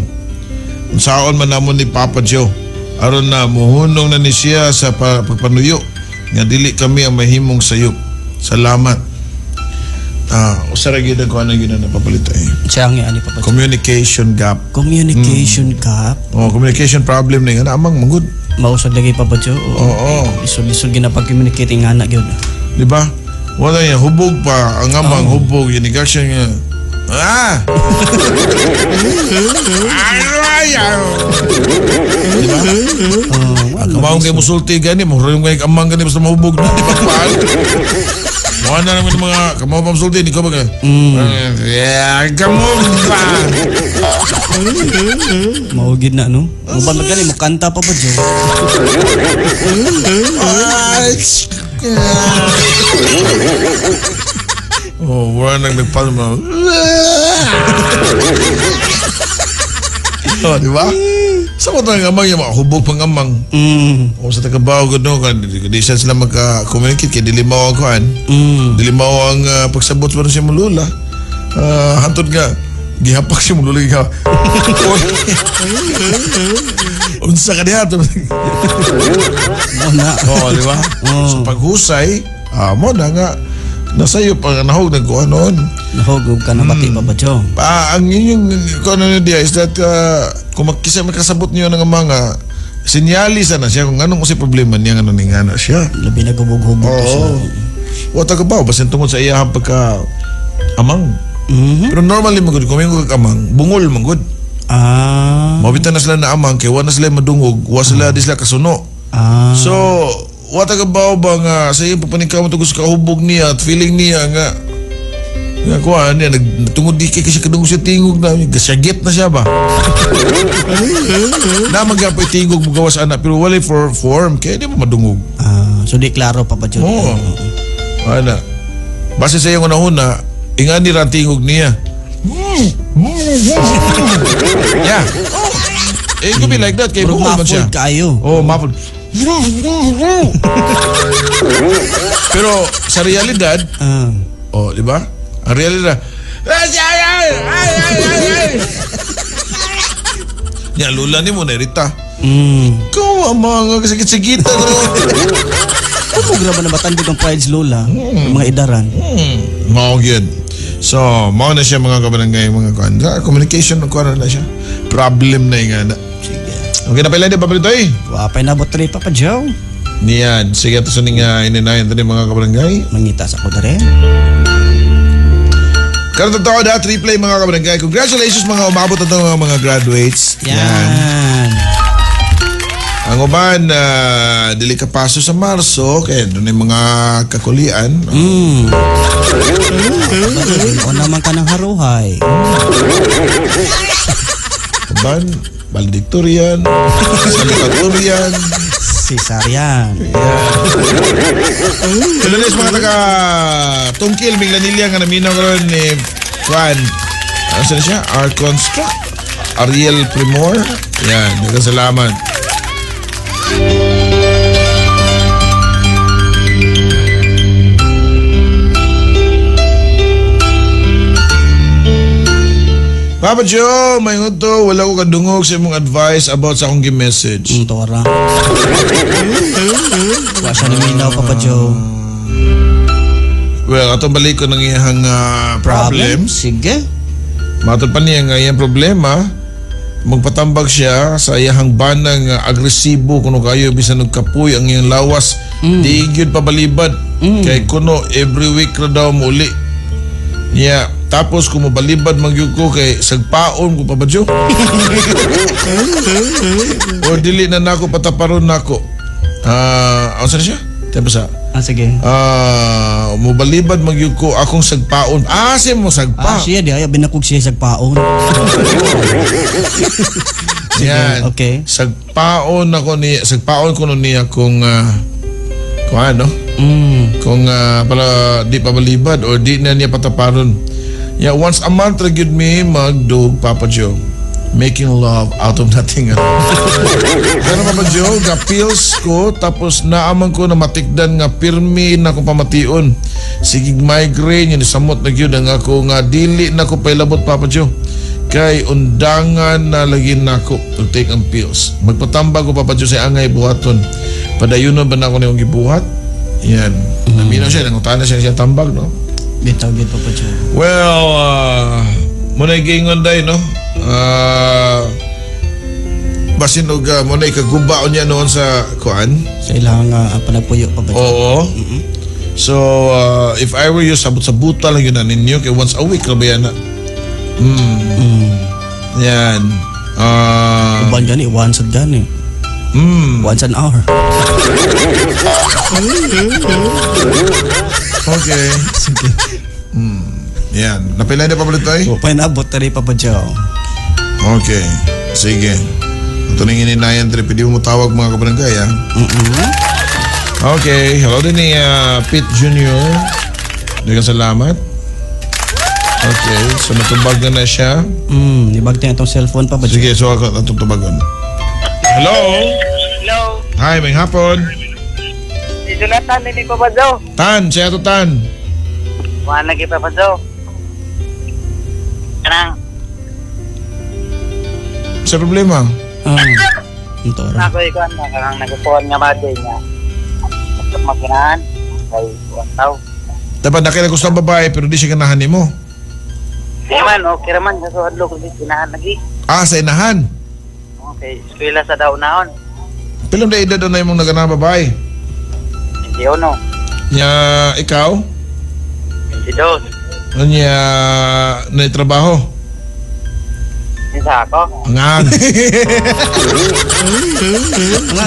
Speaker 1: Unsaon man namo ni Papa Joe, aron na muhunong na ni siya sa pagpanuyo nga dili kami ang mahimong sayop. Salamat. Usa ra gyud ang kuan gyud na napapalit eh.
Speaker 2: Siya ang ani Papa Joe.
Speaker 1: Communication gap.
Speaker 2: Communication gap.
Speaker 1: Oh, communication problem ni nga amang mangud.
Speaker 2: Mausad lagi Papa Joe.
Speaker 1: Oo.
Speaker 2: Lisod-lisod ginapag-communicate ang anak gyud.
Speaker 1: Di ba? Wala niya hubog pa ang amang hubog yun action niya. Ah! Ay! Di ba? Kamaong kayo musulti gani, muhurong kayo amang gani basta mahubog na, di ba paal? Mao na naman yung mga kamo pa sulti ni ko ba? Yeah, kamo ba?
Speaker 2: Maugid na no. Uban man gani mo kanta pa ba Jo?
Speaker 1: Oh, wala nang nagpano mo. Oh, di ba? Sa mga ang amang yung mga hubog pang amang. O sa tagabaw gud no, kan di siya sila magka-communicate kay dili mao ang kuan. Dili mao ang pagsabot pa siya mulula. Hantod nga gihapak siya mulula giha. Unsa ka diha to?
Speaker 2: Mo na.
Speaker 1: Oh, di ba? So paghusay, mo na nga nasayo pa nahog nagkuha noon.
Speaker 2: Nahog ka na bati pa ba Jo?
Speaker 1: Ang inyong kung ano niya is that kung makisa makasabot niyo ng mga sinyalis na siya kung anong kasi problema niya ano ni nga na siya.
Speaker 2: Labi na gubog-hubog to siya.
Speaker 1: Oo. Wa ta ka ba basin tungod sa iyang pagka amang. Pero normally man gud kung mingon kag amang, bungol man gud. Mabitan na sila na amang kay wa na sila madungog, wa sila di sila kasuno. So wa ta ka ba nga sa iyang papanikaw mo tungod sa kahubog niya at feeling niya nga nga kuha niya nagtungod di kay siya kadungog siya tingog na gasyagit na siya ba. Na magapay tingog mo gawas anak pero wala for form kay di mo madungog.
Speaker 2: So di klaro pa ba Jo?
Speaker 1: Oo. Ana. Base sa iyong una-una, ingani ra ang tingog niya. Yeah. It could be like that kay
Speaker 2: Murag
Speaker 1: bungol man siya.
Speaker 2: muffled kaayo.
Speaker 1: Oh, muffled. Pero sa realidad, oh, di ba? Ang realidad, ay, ay, ay, ay, ay, ay. Ya, lula ni mo na irita. Ikaw ang mga kasakit-sakita.
Speaker 2: Tubog ra ba na matandog ang prides lola? Yung mga idaran.
Speaker 1: Mao gyud. So, mao na siya mga kabarangay, mga kuan. Communication kuan na siya. Problem na yung nga na.
Speaker 2: Sige.
Speaker 1: Okay na pala di ba palitoy?
Speaker 2: Wapay na bot Papa Joe.
Speaker 1: Niyan. Sige, ito sa nga ininayan ito mga kabarangay.
Speaker 2: Mangita sa ko dere.
Speaker 1: Karon totoo da, replay mga kabarangay. Congratulations mga umabot na itong mga graduates.
Speaker 2: Yan.
Speaker 1: Ang uban, dili ka paso sa Marso, kaya doon yung mga kakulian.
Speaker 2: O naman ka ng haruhay.
Speaker 1: Uban, valedictorian, salutatorian,
Speaker 2: Cesarian.
Speaker 1: Tuloy mga taga Tungkil, Minglanilla nga naminaw karon ni Juan. Ano sila siya? R Construct. Ariel Primor. Yan, daghang salamat. Papa Joe, may to, wala ko kadungog sa imong advice about sa akong gi-message.
Speaker 2: Tora. Wa siya naminaw, Papa Joe.
Speaker 1: Well, atong balik ko ng iyang problem.
Speaker 2: Sige.
Speaker 1: Matod pa niya nga iyang problema, magpatambag siya sa iyang banang agresibo kuno kayo bisan nagkapoy ang iyang lawas. Di gyud pabalibad. Kay kuno every week ra daw muli. Yeah. Tapos kung mabalibad magyud ko kay sagpaon ko pa ba Joe? O dili na nako pataparon nako. Unsa na siya? Tapos sa
Speaker 2: sige.
Speaker 1: Mobalibad magyud ko akong sagpaon. Siya mo sagpa.
Speaker 2: Siya di ay binakog siya sagpaon. Sige,
Speaker 1: Yan.
Speaker 2: okay.
Speaker 1: Sagpaon ako ni sagpaon ko nun niya kung ano? Kung para di pa balibad or di na niya pataparon. Yeah, once a month ra gyud mi magdug Papa Joe. Making love out of nothing. Pero Papa Joe, ga-pills ko tapos naaman ko na matikdan nga pirmi na akong pamation. Sige migraine yun samot na gyud ang ako nga dili na ko pailabot Papa Joe. Kay undangan na lagi nako to take ang pills. Magpatambag ko Papa Joe sa angay buhaton. Padayunon ba na ako niyong gibuhat? Yan. Naminaw siya, nangutana siya siya tambag, no?
Speaker 2: Bitaw gyud Papa Joe.
Speaker 1: Well, muna giingon day, no? Basin og muna ikaguba niya noon sa kuan.
Speaker 2: Sa ilang panagpuyo Papa Joe.
Speaker 1: Oo. So, if I were you, sabot-sabuta lang yun na ninyo. Kay once a week, ra ba yan na? Yan.
Speaker 2: Uban gani, once a gani. Once an hour.
Speaker 1: Okay.
Speaker 2: Sige.
Speaker 1: Yan. Napilay na pa ba ito eh?
Speaker 2: O, painabot tari Papa Joe.
Speaker 1: Okay. Sige. Ito na yung ininayan, Tre. Pwede mo tawag mga kabarangay, ha? Okay. Hello din ni Pete Jr. Daghang salamat. Okay. So, natubag na na siya.
Speaker 2: Ibag na itong cellphone, Papa Joe.
Speaker 1: Sige, so ako atong tubagon. Hello?
Speaker 5: Hello.
Speaker 1: Hi, may hapon.
Speaker 5: Si Jonathan ni Papa Joe.
Speaker 1: Tan, siya to Tan.
Speaker 5: Wala lagi Papa Joe. Kanang
Speaker 1: Sa problema.
Speaker 2: Ah. Ito ra.
Speaker 5: ako ikaw na kanang nagustuhan nga baday niya. Gusto maginahan kay kuan tao.
Speaker 1: Dapat nakila gusto ang babae pero di siya ganahan nimo.
Speaker 5: Di man okay ra man kaso adlo ko di ginahan lagi.
Speaker 1: Ah, sa inahan.
Speaker 5: Okay, eskwela sa daw naon.
Speaker 1: Pila na edad na imong naganahan babae?
Speaker 5: 21,
Speaker 1: Nya ikaw?
Speaker 5: 22.
Speaker 1: Nya na trabaho?
Speaker 5: Isa ako.
Speaker 1: Angang.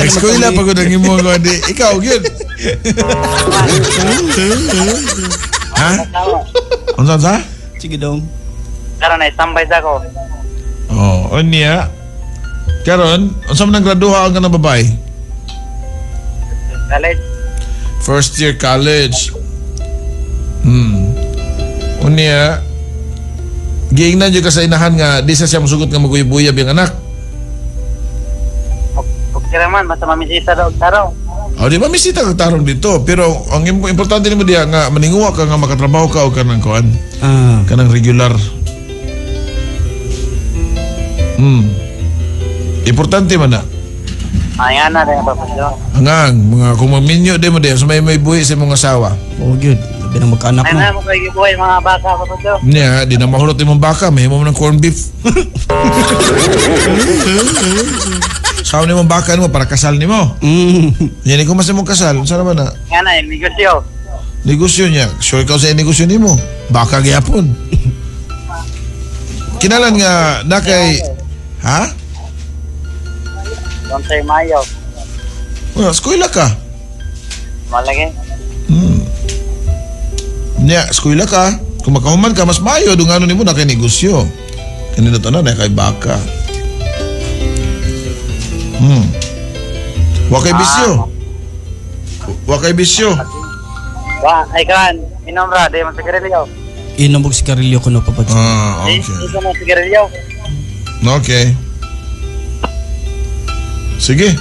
Speaker 1: Eskwela pagod ang imong kundi. Ikaw gyud. Ha? Unsa sa?
Speaker 2: Sige dong.
Speaker 5: Karon ay tambay sa ako.
Speaker 1: Oh, unya. Karon, unsa man ang graduha ang kanang babae?
Speaker 5: College.
Speaker 1: First year college. Unya, giingnan jud ka sa inahan nga di sa siya mosugot nga maguyab-uyab yung anak.
Speaker 5: Okay ra man basta mamisita daw og tarong.
Speaker 1: O di ba misita kag tarong dito, pero ang importante nimo diha nga maninguha ka nga makatrabaho ka og kanang kuan, kanang regular. Importante man na.
Speaker 5: Ay ana din Papa Joe.
Speaker 1: Angang mga kung maminyo di mo diha sa may buhi sa imong asawa.
Speaker 2: Oh, good. Labi na magkaanak
Speaker 5: Ay
Speaker 2: mo.
Speaker 5: na mo kay gibuhay mga baka Papa Joe.
Speaker 1: Niya, di na mahulot imong baka, may mo ng corned beef. Sawa nimo baka nimo para kasal nimo. Yan ko mas imong kasal, unsa naman na?
Speaker 5: Nga na negosyo.
Speaker 1: Negosyo niya. Sure ikaw sa negosyo nimo. Baka gyapon. Kinalan nga na kay ha?
Speaker 5: Unsay Mayo.
Speaker 1: Well, eskwela ka.
Speaker 5: Malagi.
Speaker 1: Nya, eskwela ka. Kung makahuman ka, mas mayo. Dung ano nimo na kay negosyo. Kanina tanan na kay baka. Wa kay bisyo. Wa kay bisyo.
Speaker 5: Wa ay kan inom ra di man sigarilyo.
Speaker 2: Inom og sigarilyo ko no, Papa Joe.
Speaker 1: Ah,
Speaker 5: Di
Speaker 1: okay.
Speaker 5: di man sigarilyo.
Speaker 1: Okay. Sige.